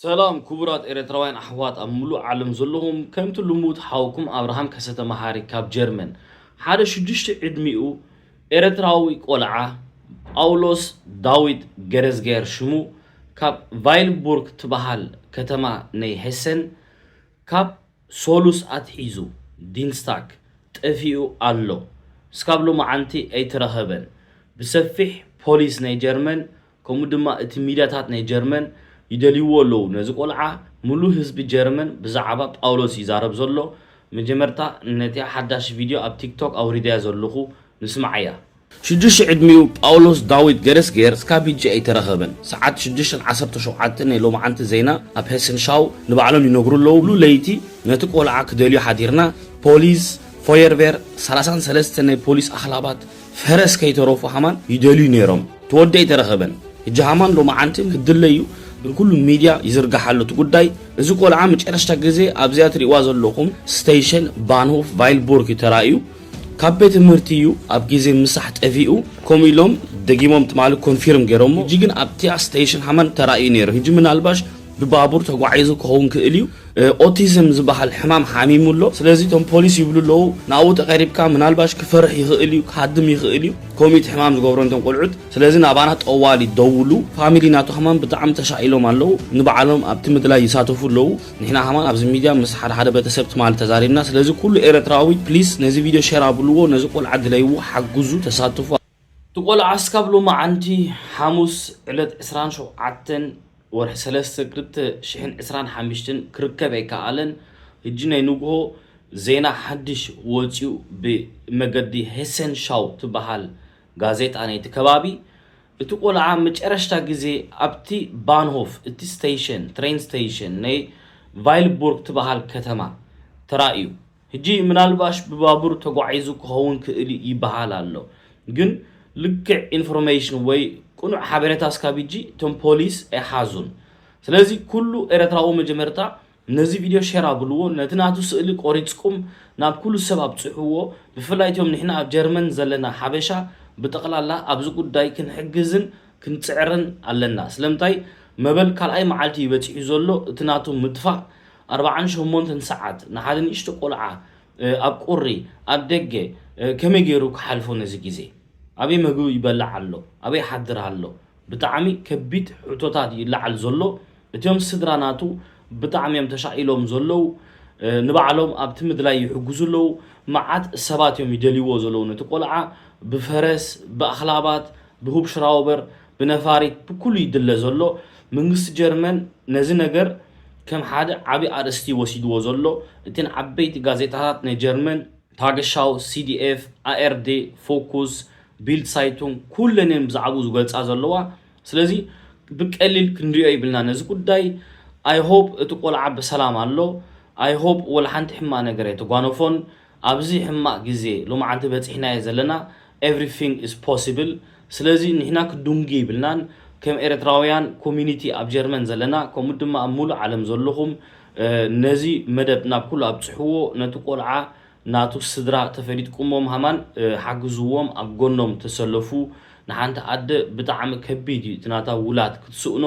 ሰላም ክቡራት ኤርትራውያን ኣሕዋት ኣብ ምሉእ ዓለም ዘለኹም፣ ከምቲ ልሙድ ሓውኩም ኣብርሃም ከሰተ መሓሪ ካብ ጀርመን። ሓደ ሽዱሽተ ዕድሚኡ ኤርትራዊ ቆልዓ ጳውሎስ ዳዊት ገረዝገር ሽሙ ካብ ቫይልቡርግ ትበሃል ከተማ ናይ ሄሰን ካብ ሶሉስ ኣትሒዙ ዲንስታክ ጠፊኡ ኣሎ። እስካብ ሎማዓንቲ ኣይተረኸበን። ብሰፊሕ ፖሊስ ናይ ጀርመን ከምኡ ድማ እቲ ሚድያታት ናይ ጀርመን ይደልይዎ ኣለዉ። ነዚ ቆልዓ ሙሉእ ህዝቢ ጀርመን ብዛዕባ ጳውሎስ ይዛረብ ዘሎ። መጀመርታ ነቲኣ ሓዳሽ ቪድዮ ኣብ ቲክቶክ ኣውሪደያ ዘለኹ ንስምዓያ። ሽዱሽተ ዕድሚኡ ጳውሎስ ዳዊት ገረስጌር እስካብ ሕጂ ኣይተረኸበን። ሰዓት ሽዱሽተ ዓሰርተ ሸውዓተ ናይ ሎማዓንቲ ዜና ኣብ ሄስንሻው ንባዕሎም ይነግሩ ኣለዉ። ሙሉ ለይቲ ነቲ ቆልዓ ክደልዩ ሓዲርና። ፖሊስ፣ ፎየርቬር፣ ሰላሳን ሰለስተ ናይ ፖሊስ ኣኽላባት ፈረስ ከይተረፉ ሃማን ይደልዩ ነይሮም። እቲ ወዲ ኣይተረኸበን። ሕጂ ሃማን ሎማዓንቲ ክድለዩ ብኩሉ ሚድያ ይዝርጋሕ ኣሎ እቲ ጉዳይ። እዚ ቆልዓ መጨረሽታ ግዜ ኣብዚኣ ትሪእዋ ዘለኹም ስቴሽን ባንሆፍ ቫይልቡርግ እዩ ተራእዩ። ካብ ቤት ትምህርቲ እዩ ኣብ ግዜ ምሳሕ ጠፊኡ። ከምኡ ኢሎም ደጊሞም ትማሊ ኮንፊርም ገይሮሞ። ሕጂ ግን ኣብቲኣ ስቴሽን ሃማን ተራእዩ ነይሩ። ሕጂ ምናልባሽ ብባቡር ተጓዒዙ ክኸውን ክእል እዩ። ኦቲዝም ዝበሃል ሕማም ሓሚሙ ኣሎ። ስለዚ እቶም ፖሊስ ይብሉ ኣለዉ ናብኡ ተቐሪብካ ምናልባሽ ክፈርሕ ይኽእል እዩ፣ ክሃድም ይኽእል እዩ። ከምኡ እቲ ሕማም ዝገብሮ ነቶም ቆልዑት። ስለዚ ናባና ጠዋሊ ደውሉ። ፋሚሊ ናቱ ከማን ብጣዕሚ ተሻኢሎም ኣለዉ። ንባዕሎም ኣብቲ ምድላይ ይሳተፉ ኣለዉ። ንሕና ከማን ኣብዚ ሚድያ ምስ ሓደ ሓደ ቤተሰብ ትማሊ ተዛሪብና። ስለዚ ኩሉ ኤርትራዊ ፕሊስ ነዚ ቪድዮ ሼር ኣብልዎ፣ ነዚ ቆልዓ ድለይዎ፣ ሓግዙ፣ ተሳትፉ። እቲ ቆልዓ እስካብ ሎማዓንቲ ሓሙስ ዕለት ዕስራን ሸውዓተን ወርሒ ሰለስተ ክልተ ሽሕን ዕስራን ሓሙሽተን ክርከብ ኣይከኣለን። ሕጂ ናይ ንግሆ ዜና ሓድሽ ወፂኡ ብመገዲ ሄሰን ሻው ትበሃል ጋዜጣ ናይቲ ከባቢ። እቲ ቆልዓ መጨረሽታ ግዜ ኣብቲ ባንሆፍ፣ እቲ ስቴሽን፣ ትሬን ስቴሽን ናይ ቫይልቡርግ ትበሃል ከተማ ተራእዩ። ሕጂ ምናልባሽ ብባቡር ተጓዒዙ ክኸውን ክእል ይበሃል ኣሎ። ግን ልክዕ ኢንፎርሜሽን ወይ ቅኑዕ ሓበሬታ እስካብ ሕጂ እቶም ፖሊስ ኣይሓዙን። ስለዚ ኩሉ ኤርትራዊ መጀመርታ ነዚ ቪድዮ ሼር ኣብልዎ፣ ነቲ ናቱ ስእሊ ቆሪጽኩም ናብ ኩሉ ሰብ ኣብጽሕዎ። ብፍላይ እቶም ንሕና ኣብ ጀርመን ዘለና ሓበሻ ብጠቕላላ ኣብዚ ጉዳይ ክንሕግዝን ክንጽዕርን ኣለና። ስለምንታይ መበል ካልኣይ መዓልቲ እዩ በጺሑ ዘሎ እቲ ናቱ ምጥፋእ። ኣርባዓን ሸሞንተን ሰዓት ንሓደ ንእሽቶ ቆልዓ ኣብ ቁሪ ኣብ ደገ ከመይ ገይሩ ክሓልፎ ነዚ ግዜ? ኣበይ መግቢ ይበልዕ ኣሎ? ኣበይ ይሓድር ኣሎ? ብጣዕሚ ከቢድ ሕቶታት ይለዓል ዘሎ። እቲኦም ስድራ ናቱ ብጣዕሚ እዮም ተሻቒሎም ዘለዉ። ንባዕሎም ኣብቲ ምድላይ ይሕግዙ ኣለዉ። መዓት ሰባት እዮም ይደልይዎ ዘለዉ ነቲ ቆልዓ። ብፈረስ፣ ብኣኽላባት፣ ብሁብሽራውበር፣ ብነፋሪት፣ ብኩሉ ይድለ ዘሎ። መንግስቲ ጀርመን ነዚ ነገር ከም ሓደ ዓቢ ኣርእስቲ ወሲድዎ ዘሎ። እተን ዓበይቲ ጋዜጣታት ናይ ጀርመን ታገሻው፣ ሲዲኤፍ፣ ኣኤርዴ፣ ፎኩስ፣ ቢልድ ሳይቱንግ ኩለን እየን ብዛዕባኡ ዝገልጻ ዘለዋ። ስለዚ ብቀሊል ክንሪኦ ይብልና ነዚ ጉዳይ። ኣይ ሆፕ እቲ ቆልዓ ብሰላም ኣሎ። ኣይ ሆፕ ወላ ሓንቲ ሕማቕ ነገር ኣይተጓነፎን። ኣብዚ ሕማቕ ግዜ ሎማዓንቲ በጺሕናዮ ዘለና everything is possible። ስለዚ ንሕና ክድንጉ ይብልናን ከም ኤርትራውያን ኮሚኒቲ ኣብ ጀርመን ዘለና ከምኡ ድማ ኣብ ሙሉእ ዓለም ዘለኹም ነዚ መደብ ናብ ኩሉ ኣብጽሕዎ። ነቲ ቆልዓ ናቱ ስድራ ተፈሊጥኩሞም ሃማን ሓግዝዎም፣ ኣብ ጎኖም ተሰለፉ። ንሓንቲ ኣደ ብጣዕሚ ከቢድ እዩ እቲ ናታ ውላድ ክትስእኖ።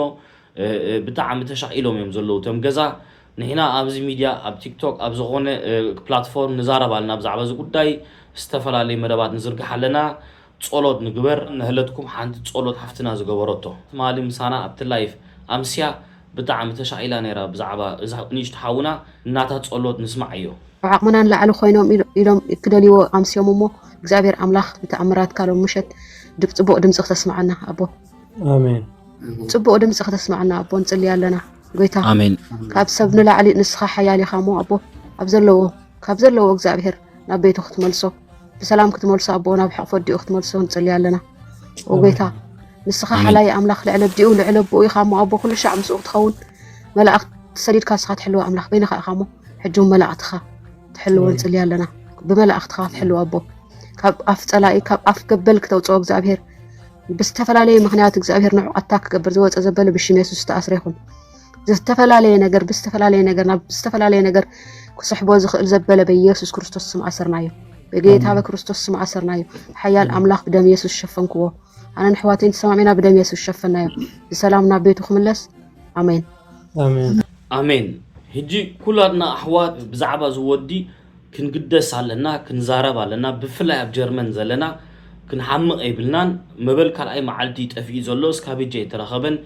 ብጣዕሚ ተሻቒሎም እዮም ዘለዉ እቶም ገዛ። ንሕና ኣብዚ ሚድያ ኣብ ቲክቶክ ኣብ ዝኾነ ፕላትፎርም ንዛረብ ኣለና ብዛዕባ እዚ ጉዳይ። ዝተፈላለዩ መደባት ንዝርግሕ ኣለና። ጸሎት ንግበር። ንህለትኩም ሓንቲ ጸሎት ሓፍትና ዝገበረቶ ትማሊ ምሳና ኣብቲ ላይፍ ኣምስያ ብጣዕሚ ተሻቒላ ነይራ። ብዛዕባ እዛ ንእሽቶ ሓውና እናታ ጸሎት ንስማዓዮ። ካብ ዓቕምና ንላዕሊ ኮይኖም ኢሎ- ኢሎም ክደልይዎ ኣምስዮም እሞ እግዚኣብሔር ኣምላኽ ብተኣምራትካ ሎም ምሸት ድብ- ጽቡቕ ድምፂ ክተስምዓና ኣቦ። ኣሜን። ጽቡቕ ድምፂ ከተስምዓና ኣቦ ንጽሊ ኣለና። ጎይታ ኣሜን። ካብ ሰብ ንላዕሊ ንስኻ ሓያል ኢኻ እሞ ኣቦ ኣብ ዘለዎ ካብ ዘለዎ እግዚኣብሔር ናብ ቤቱ ክትመልሶ ብሰላም ክትመልሶ ኣቦ ናብ ሕቕፎ ኣዲኡ ክትመልሶ ንጽሊ ኣለና። ኦ ጎይታ ንስኻ ሓላይ ኣምላኽ ልዕለ ኣዲኡ ልዕለ ኣቦኡ ኢኻ እሞ ኣቦ ኩሉ ሻዕ ምስኡ ክትኸውን መላእኽቲ ሰዲድካ ንስኻ ትሕልዎ ኣምላኽ በይንኻ ኢኻ እሞ ሕጂ እውን መላእኽትኻ ትሕልዎ ንጽሊ ኣለና። ብመላእኽትኻ ክትሕልዎ ኣቦ ካብ ኣፍ ጸላኢ ካብ ኣፍ ገበል ክተውፅኦ እግዚኣብሔር ብዝተፈላለየ ምኽንያት እግዚኣብሔር ንዑ ኣታክ ክገብር ዝወፀ ዘበለ ብሽም የሱስ ዝተኣስረ ይኹን። ዝተፈላለየ ነገር ብዝተፈላለየ ነገር ናብ ዝተፈላለየ ነገር ክስሕቦ ዝኽእል ዘበለ በኢየሱስ ክርስቶስ ስም ኣሰርናዮ። በጌታ በክርስቶስ ስም ኣሰርናዮ። ሓያል ኣምላኽ ብደም የሱስ ሸፈንክዎ። ኣነን ኣሕዋተይን ተሰማሚዕና ብደም የሱስ ሸፈናዮ። ብሰላም ናብ ቤቱ ክምለስ። ኣሜን። ኣሜን። ኣሜን። ሕጂ ኩላትና ኣሕዋት ብዛዕባ እዚ ወዲ ክንግደስ ኣለና፣ ክንዛረብ ኣለና። ብፍላይ ኣብ ጀርመን ዘለና ክንሓምቕ የብልናን። መበል ካልኣይ መዓልቲ ጠፊኡ ዘሎ እስካብ ሕጂ ኣይተረኸበን።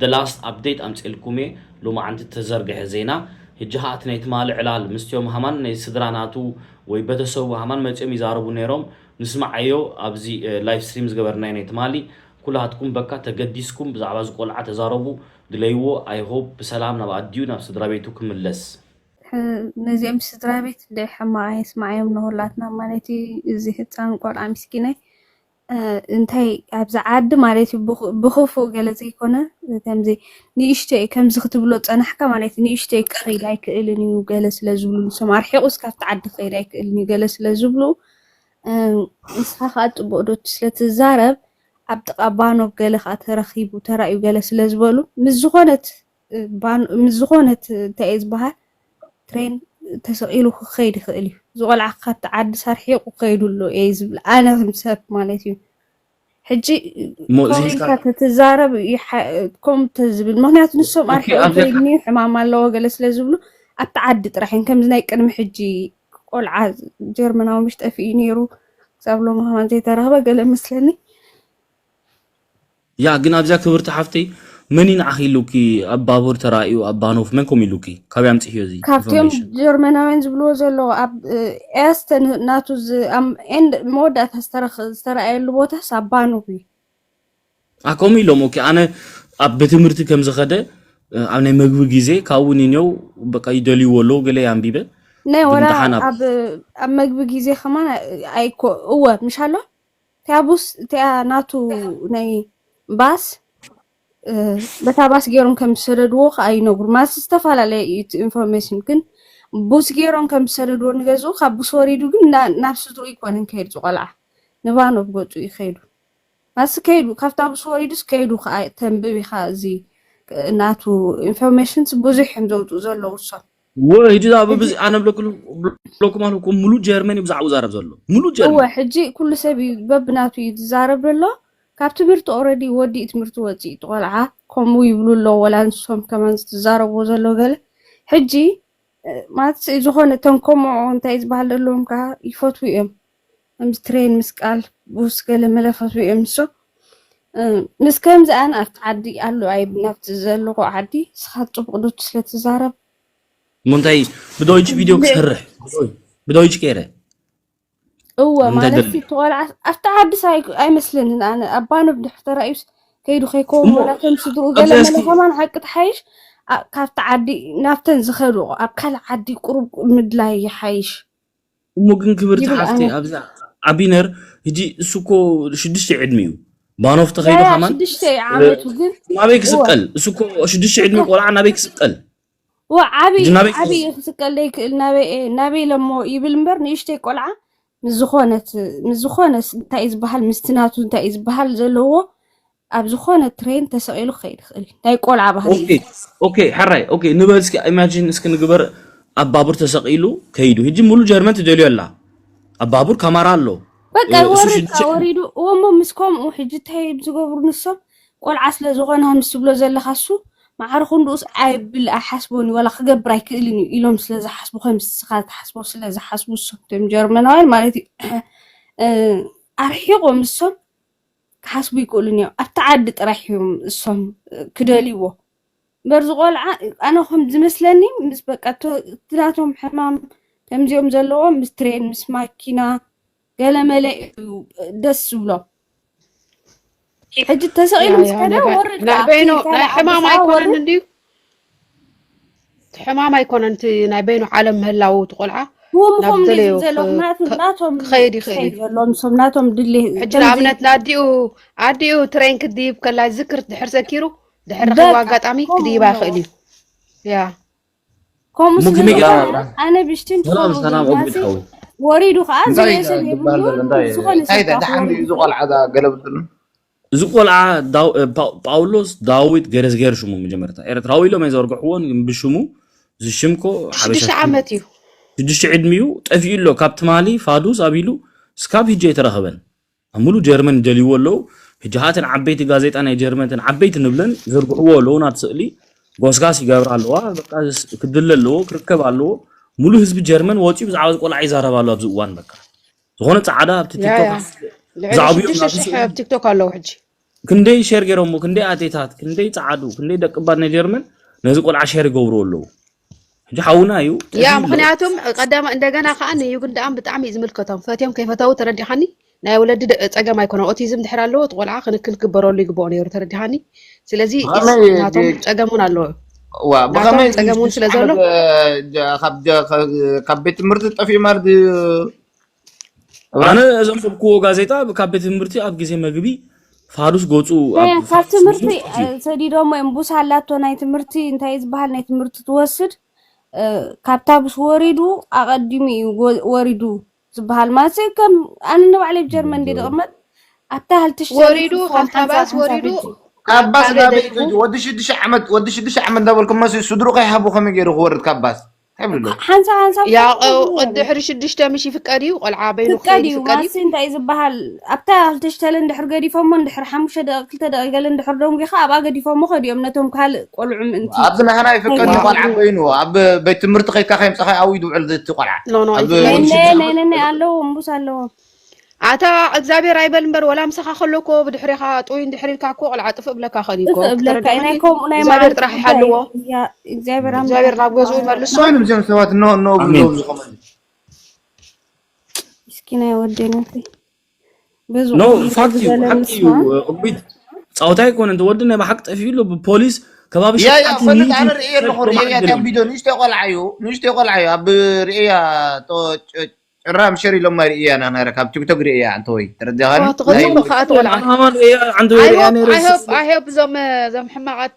The last update ኣምፅኤልኩም እየ፣ ሎማዓንቲ ተዘርግሐ ዜና። ሕጂ ኸዓ እቲ ናይ ትማሊ ዕላል ምስትዮም ሃማን ናይ ስድራ ናቱ ወይ ቤተሰቡ ሃማን መፂኦም ይዛረቡ ነይሮም። ንስማዓዮ ኣብዚ ላይቭ ስትሪም ዝገበርናዮ ናይ ትማሊ። ኩላትኩም በቃ ተገዲስኩም ብዛዕባ እዚ ቆልዓ ተዛረቡ፣ ድለይዎ። I hope ብሰላም ናብ ኣዲኡ ናብ ስድራ ቤቱ ክምለስ። ነዚኦም ስድራ ቤት እንደ ሕማቕ ኣየስማዓዮም ንኹላትና ማለት እዩ። እዚ ህፃን ቆልዓ ምስኪናይ እንታይ ኣብዚ ዓዲ ማለት እዩ ብኽፉእ ገለ ዘይኮነ፣ ከምዚ ንእሽተይ ከምዚ ክትብሎ ፀናሕካ ማለት እዩ። ንእሽተይ ክኸይድ ኣይክእልን እዩ ገለ ስለ ዝብሉ፣ ንሶም ኣርሒቑስ ካብቲ ዓዲ ክኸይድ ኣይክእልን እዩ ገለ ስለ ዝብሉ፣ ንስኻ ከዓ ፅቡቕ ዶ ስለትዛረብ ኣብ ጥቓ ባኖብ ገለ ከዓ ተረኺቡ ተራእዩ ገለ ስለ ዝበሉ ምስ ዝኾነት ምስ ዝኾነት እንታይ እየ ዝበሃል ትሬን ተሰቒሉ ክኸይድ ይኽእል እዩ። እዚ ቆልዓ ካብቲ ዓዲ ሳርሒቑ ከይዱ ኣሎ እየ ዝብል ኣነ ከም ሰብ ማለት እዩ። ሕጂ ኮሪካ ተትዛረብ ከምኡ ተዝብል፣ ምክንያቱ ንሶም ኣርሒቑ ከይድኒ ሕማም ኣለዎ ገለ ስለ ዝብሉ ኣብቲ ዓዲ ጥራሕ እዮም። ከምዚ ናይ ቅድሚ ሕጂ ቆልዓ ጀርመናዊ ምሽ ጠፊኡ ነይሩ ክሳብ ሎሚ ከማን ዘይተረኽበ ገለ መስለኒ። ያ ግን ኣብዚኣ ክብርቲ ሓፍተይ መን እዩ ንዓኺ ኢሉኪ ኣብ ባቡር ተራእዩ ኣብ ባኖፍ መን ኮም ኢሉኪ ካበይ ኣምፂሕዮ እዚ ካብቶም ጀርመናውያን ዝብልዎ ዘለዉ ኣብ ኤስተ ናቱ ኤንድ መወዳእታ ዝተረኣየሉ ቦታስ ኣብ ባኖፍ እዩ። ከምኡ ኢሎም ኦኬ ኣነ ኣብ ቤት ትምህርቲ ከም ዝኸደ ኣብ ናይ መግቢ ግዜ ካብኡ ኒኒው በቃ ይደልይዎ ኣለዉ ገለ ኣንቢበ ናይ ወላ ኣብ ኣብ መግቢ ግዜ ከማን ኣይኮ እወ ምሽ ኣሎ እቲኣ ቡስ እቲኣ ናቱ ናይ ባስ በታ ባስ ገይሮም ከም ዝሰደድዎ ከዓ ይነግሩ ማለት ዝተፈላለየ እዩ እቲ ኢንፎርሜሽን ግን ቡስ ገይሮም ከም ዝሰደድዎ ንገዝኡ ካብ ቡስ ወሪዱ ግን ናብ ስድሩ ይኮነን ከይድ ዝቆልዓ ንባኖብ ገፁ እዩ ከይዱ ማስ ከይዱ ካብታ ቡስ ወሪዱስ ከይዱ ከዓ ተንብብ ኢካ እዚ ናቱ ኢንፎርሜሽንስ ብዙሕ እዮም ዘውፅኡ ዘለዉ እሶም ወ ህጂ ዛ ብብዚ ኣነ ብለኩም ኣለኩም ሙሉ ጀርመን እዩ ብዛዕባ ዛረብ ዘሎ ሙሉ ጀርመን ሕጂ ኩሉ ሰብ እዩ በብናቱ እዩ ዝዛረብ ዘሎ ካብ ትምህርቲ ኦረዲ ወዲእ ትምህርቲ ወፂእ ትቆልዓ ከምኡ ይብሉ ኣለዉ ወላ ንሶም ከማን ዝትዛረብዎ ዘሎ ገለ ሕጂ ማለት ዝኾነ እቶም ከምኡ እንታይ ዝበሃል ዘለዎም ከዓ ይፈትዉ እዮም ከምዚ ትሬን ምስቃል ቡስ ገለ መለ ፈትዉ እዮም ንሶ ምስ ከምዚኣን ኣብቲ ዓዲ ኣሎ ኣይብል ናብቲ ዘለኹ ዓዲ ስኻ ፅቡቅ ዶ ስለትዛረብ እሞ እንታይ ብዶይች ቪድዮ ክሰርሕ ብዶይች ገይረ እወ ማለት እቲ ቆልዓ ኣብቲ ዓዲስ ኣይመስለንን ኣነ ኣባኖብ ድሕር ተራእዩስ ከይዱ ከይከውን ወላ ከም ስድርኡ ገለ መለ ከማን ሓቂ ትሓይሽ ካብቲ ዓዲ ናብተን ዝኸዱ ኣብ ካልእ ዓዲ ቁሩብ ምድላይ ይሓይሽ እሞ ግን ክብርቲ ሓፍቲ ኣብዛ ኣቢነር ሕጂ እሱ እኮ ሽዱሽተ ዕድሚ እዩ ባኖፍ ተኸይዱ ከማን ሽዱሽተ ዓመቱ ግን ናበይ ክስቀል እሱ እኮ ሽዱሽተ ዕድሚ ቆልዓ ናበይ ክስቀል ወ ዓብይ ዓብይ ክስቀል ዘይክእል ናበይ ኢለሞ ይብል እምበር ንእሽተይ ቆልዓ ምስ ዝኾነት ምስ ዝኾነ እንታይ እዩ ዝበሃል ምስቲ ናቱ እንታይ እዩ ዝበሃል ዘለዎ ኣብ ዝኾነ ትሬን ተሰቒሉ ክኸይድ ይኽእል እዩ ናይ ቆልዓ ባህሪ እዩ። ኦኬ ኦኬ ሕራይ ኦኬ ንበል እስኪ ኢማጂን እስኪ ንግበር ኣብ ባቡር ተሰቒሉ ከይዱ ሕጂ ሙሉ ጀርመን ትደልዮ ኣላ ኣብ ባቡር ካማራ ኣሎ በቃ ወርድ ወሪዱ እወሞ ምስ ከምኡ ሕጂ እንታይ ዝገብሩ ንሶም ቆልዓ ስለ ዝኾነ ከምዚ ትብሎ ዘለኻ እሱ ማዕረ ክንድኡስ ኣይብል ኣይሓስቦን እዩ ዋላ ክገብር ኣይክእልን እዩ ኢሎም ስለ ዝሓስቡ ከምዚ ንስኻ ትሓስቦ ስለ ዝሓስቡ እሶም እቶም ጀርመናውያን ማለት እዩ ኣርሒቖም እሶም ክሓስቡ ይክእሉን እዮም ኣብቲ ዓዲ ጥራሕ እዮም እሶም ክደልይዎ እምበር ዝቆልዓ ኣነ ከም ዝመስለኒ ምስ በቃ እቲ ናቶም ሕማም ከምዚኦም ዘለዎ ምስ ትሬን ምስ ማኪና ገለመለ እዩ ደስ ዝብሎም ሕጂ ተሰቂሉ ምስ ከደ ወርድ ናይ በይኑ ናይ ሕማም ኣይኮነን እንድዩ ሕማም ኣይኮነን እቲ ናይ በይኑ ዓለም ምህላው እቲ ቆልዓ ከምኡ ዘለኹ ናቶም ክኸይድ ይኽእል እዩ ዘለዎም ሶም ናቶም ድሌ ሕጂ ንኣብነት ንኣዲኡ ኣዲኡ ትሬን ክድይብ ከላ ዝክር ድሕር ዘኪሩ ድሕር ረኸቡ ኣጋጣሚ ክድይባ ይኽእል እዩ ያ ከምኡ ስለ ኣነ ብሽትን ሰላም ሰላም ኦግድ ሓው ወሪዱ ከዓ ዝርእዮ ሰብ የብሉ ዝኾነ ሰብ እዚ ቆልዓ ገለብጥሉ እዚ ቆልዓ ጳውሎስ ዳዊት ገረዝገር ሽሙ መጀመርታ ኤርትራዊ ኢሎም ኣይዘርግሕዎን ግን ብሽሙ ዝሽምኮ ሽዱሽተ ዓመት እዩ ሽዱሽተ ዕድሚኡ ጠፊኡ ኣሎ ካብ ትማሊ ፋዱስ ኣቢሉ ስካብ ሂጂ ኣይተረኸበን ኣብ ሙሉ ጀርመን ይደልይዎ ኣለዉ ሕጂ ሃተን ዓበይቲ ጋዜጣ ናይ ጀርመን ተን ዓበይቲ ንብለን ዘርግሕዎ ኣለዉ ናት ስእሊ ጎስጋስ ይገብራ ኣለዋ። በቃ ክድለ ኣለዎ፣ ክርከብ ኣለዎ። ሙሉ ህዝቢ ጀርመን ወፂኡ ብዛዕባ እዚ ቆልዓ ይዛረብ ኣሎ ኣብዚ እዋን። በቃ ዝኾነ ፃዕዳ ኣብቲ ቲክቶክ ልዕሊ ሽዱሽተ ሽሕ ኣብ ቲክቶክ ኣለዉ ሕጂ። ክንደይ ሸር ገይሮሞ፣ ክንደይ ኣዴታት፣ ክንደይ ፃዓዱ፣ ክንደይ ደቂ ባት ናይ ጀርመን ነዚ ቆልዓ ሸር ይገብሩ ኣለዉ። ሕጂ ሓውና እዩ። ያ ምክንያቱም ቀዳማ እንደገና ከዓ ንዩግንዳኣም ብጣዕሚ እዩ ዝምልከቶም። ፈትዮም ከይፈተው ተረዲኻኒ። ናይ ወለዲ ጸገም ኣይኮነ። ኦቲዝም ድሕር ኣለዎ እቲ ቆልዓ ክንክን ክግበረሉ ይግብኦ ነይሩ። ተረዲኻኒ። ስለዚ ናቶም ጸገም እውን ኣለዎ። ናቶም ጸገም እውን ስለ ዘሎ ካብ ቤት ትምህርቲ ጠፊኡ ማለት ኣነ ዘንበብክዎ ጋዜጣ ካብ ቤት ትምህርቲ ኣብ ግዜ መግቢ ፋዱስ ገፁ ካብ ትምህርቲ ሰዲዶሞ እዮም። ቡስ ኣላቶ ናይ ትምህርቲ እንታይ ዝበሃል ናይ ትምህርቲ ትወስድ ካብታ ቡስ ወሪዱ ኣቐዲሙ እዩ ወሪዱ ዝበሃል ማለት ከም ኣነ ንባዕለይ ኣብ ጀርመን እንደ ዝቕመጥ ኣብታ ህልትሽ ወሪዱ ካብታ ባስ ወሪዱ ካብ ባስ ናበይ ወዲ ሽዱሽተ ዓመት ወዲ ሽዱሽተ ዓመት እንዳበልኩም መስ ስድሩ ከይሃቡ ከመይ ገይሩ ክወርድ ካብ ባስ ሓንሳብ ሓንሳብ ያው ድሕሪ ሽዱሽተ ምሽ ይፍቀድ እዩ። ቆልዓ በይኑ ክኸይድ ይፍቀድ እዩ። እንታይ ዝበሃል ኣብታ ክልተሽተለ እንድሕር ገዲፎሞ እንድሕር ሓሙሽተ ደቂ ክልተ ደቂ ገለ እንድሕር ደንጉኻ ኣብኣ ገዲፎሞ ከዲኦም ነቶም ካልእ ቆልዑ ምእንቲ ኣብዚ ናህና ይፍቀድ እዩ። ቆልዓ በይኑ ኣብ ቤት ትምህርቲ ከይድካ ከየምፀኻ ኣብኡ ይድውዕል እቲ ቆልዓ ነነ ኣለዎ እምቡስ ኣለዎ ኣታ እግዚኣብሔር ኣይበል እምበር ወላ ምሳኻ ከሎ እኮ ብድሕሬኻ ጥውይ እንድሕር ኢልካ እኮ ቆልዓ ጥፍእ ብለካ ኸእል እኮ እብለካ ናይ ከምኡ ናይ እግዚኣብሔር ጥራሕ ይሓልዎ እግዚኣብሔር ናብ ገዝኡ ይመልሶ። ኮይኖም እዚኦም ሰባት እነሆ እነሆ ብለው ዝኸመሉ ምስኪናይ ወደይ ናተይ ኖ ፋክት እዩ ሓቂ እዩ። ኦግቢት ፃውታ ኣይኮነ እንተ ወዲ ናይ ብሓቂ ጠፊኡ ኣሎ ብፖሊስ ከባቢ ፈልጥ ኣነ ርእየ ኣለኹ። ርእያ ቢዶ ንእሽተይ ቆልዓ እዩ ንእሽተይ ቆልዓ እዩ ኣብ ርእያ ጭራ ምሸር ኢሎም ኣይርእያ ኢና ነረ ካብ ቲክቶክ ርእያ ኣንተ ወይ ተረዲኻኒ። ትኽእል እሞ ከዓ ትቆልዓ ኣማን ርእያ ኣንተ ወይ ርእያ ነረ I hope እዞም እዞም ሕማቓት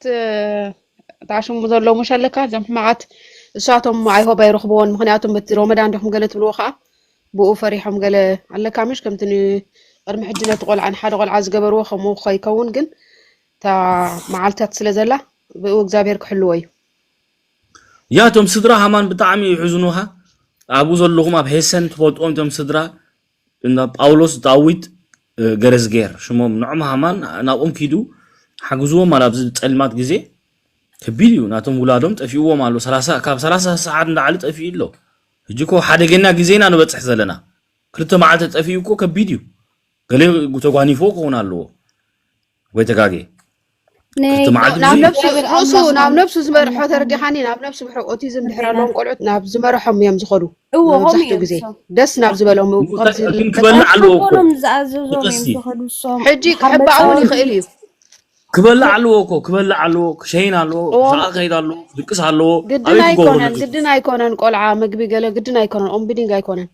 ተዓሽሙ ዘለዉ ምሽ ኣለካ እዞም ሕማቓት እሳቶም I hope ኣይረኽብዎን። ምኽንያቱም በቲ ሮመዳን ዲኹም ገለ ትብልዎ ከዓ ብኡ ፈሪሖም ገለ ኣለካ ምሽ ከምቲ ቅድሚ ሕጂ ነቲ ቆልዓ ንሓደ ቆልዓ ዝገበርዎ ከምኡ ከይከውን ግን እታ መዓልታት ስለ ዘላ ብኡ እግዚኣብሔር ክሕልዎ እዩ። ያ እቶም ስድራ ሃማን ብጣዕሚ ይሕዝኑኻ። ኣብኡ ዘለኹም ኣብ ሄሰን ትፈልጥዎም እቶም ስድራ እንዳ ጳውሎስ ዳዊት ገረዝጌር ሽሞም ንዖም ሃማን ናብኦም ኪዱ ሓግዝዎም ኣላ ኣብዚ ጸልማት ግዜ ከቢድ እዩ ናቶም ውላዶም ጠፊእዎም ኣሎ ካብ ሰላሳ ሰዓት እንዳዓሊ ጠፊኡ ኣሎ። ሕጂ እኮ ሓደገና ግዜ ኢና ንበፅሕ ዘለና። ክልተ መዓልቲ ጠፊኡ እኮ ከቢድ እዩ። ገለ ተጓኒፎ ክኸውን ኣለዎ። ወይ ተጋጌ ናብ ነብሱ ርእሱ ናብ ነብሱ ዝመርሖ ተረዲኻኒ ናብ ነብሱ ብሕር ኦቲዝም ድሕር ኣለዎም ቆልዑት ናብ ዝመርሖም እዮም ዝኸዱ መብዛሕትኡ ግዜ ደስ ናብ ዝበሎም ክበልዕ ኣለዎ እኮ ዝኣዘዞም እዮም ዝኸዱ እሶም ሕጂ ክሕባእ እውን ይኽእል እዩ ክበልዕ ኣለዎ እኮ ክበልዕ ኣለዎ ክሸይን ኣለዎ ሰዓ ክኸይድ ኣለዎ ክድቅስ ኣለዎ ግድን ኣይኮነን ግድን ኣይኮነን ቆልዓ ምግቢ ገለ ግድን ኣይኮነን ኦምብዲንግ ኣይኮነን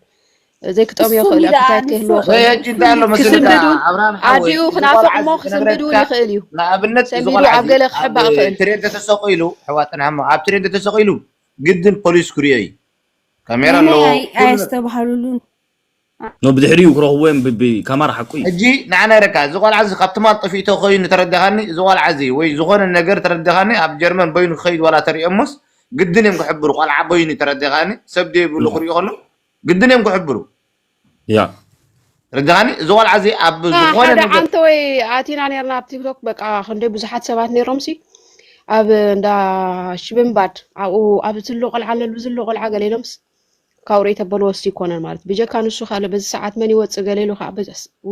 ዘይክጠምዮ ክእል ኣፕታይት ከይህልዎ ሕጂ እንታይ ኣሎ መሰልካ ኣብርሃም ሓወይ ኣዲኡ ክናፍቕ እሞ ክስንብድ እውን ይኽእል እዩ ንኣብነት ሰንቢዱ ኣብ ገለ ክሕባእ ይኽእል ትሬን ተተሰቂሉ ኣሕዋትና ኣብ ትሬን ተተሰቂሉ ግድን ፖሊስ ክሪኦ እዩ ካሜራ ኣለዎ ኣየስተባሃሉሉን ኖ ብድሕሪኡ ክረኽብዎ እዮም ብካማራ ሓቁ እዩ ሕጂ ንዓና ይረካ እዚ ቆልዓ እዚ ካብ ትማል ጠፊኡ ተኮይኑ ተረዲኻኒ እዚ ቆልዓ እዚ ወይ ዝኾነ ነገር ተረዲኻኒ ኣብ ጀርመን በይኑ ክኸይድ ዋላ ተሪኦሞስ ግድን እዮም ክሕብሩ ቆልዓ በይኑ ተረዲኻኒ ሰብ ደይብሉ ክሪኡ ከሎ ግድን እዮም ክሕብሩ ያ ተረዲኻኒ እዚ ቆልዓ እዚ ኣብ ዝኾነ ሓደ ዓንተ ወይ ኣቲና ነርና ኣብ ቲክቶክ በቃ ክንደይ ብዙሓት ሰባት ነይሮም ሲ ኣብ እንዳ ሽብንባድ ኣብኡ ኣብ ዝሎ ቆልዓ ኣለሉ ዝሎ ቆልዓ ገለ ኢሎምስ ካብ ርእይ ተበልዎ ሲ ይኮነን ማለት ብጀካ ንሱ ካልእ በዚ ሰዓት መን ይወፅእ ገለ ኢሉ ከዓ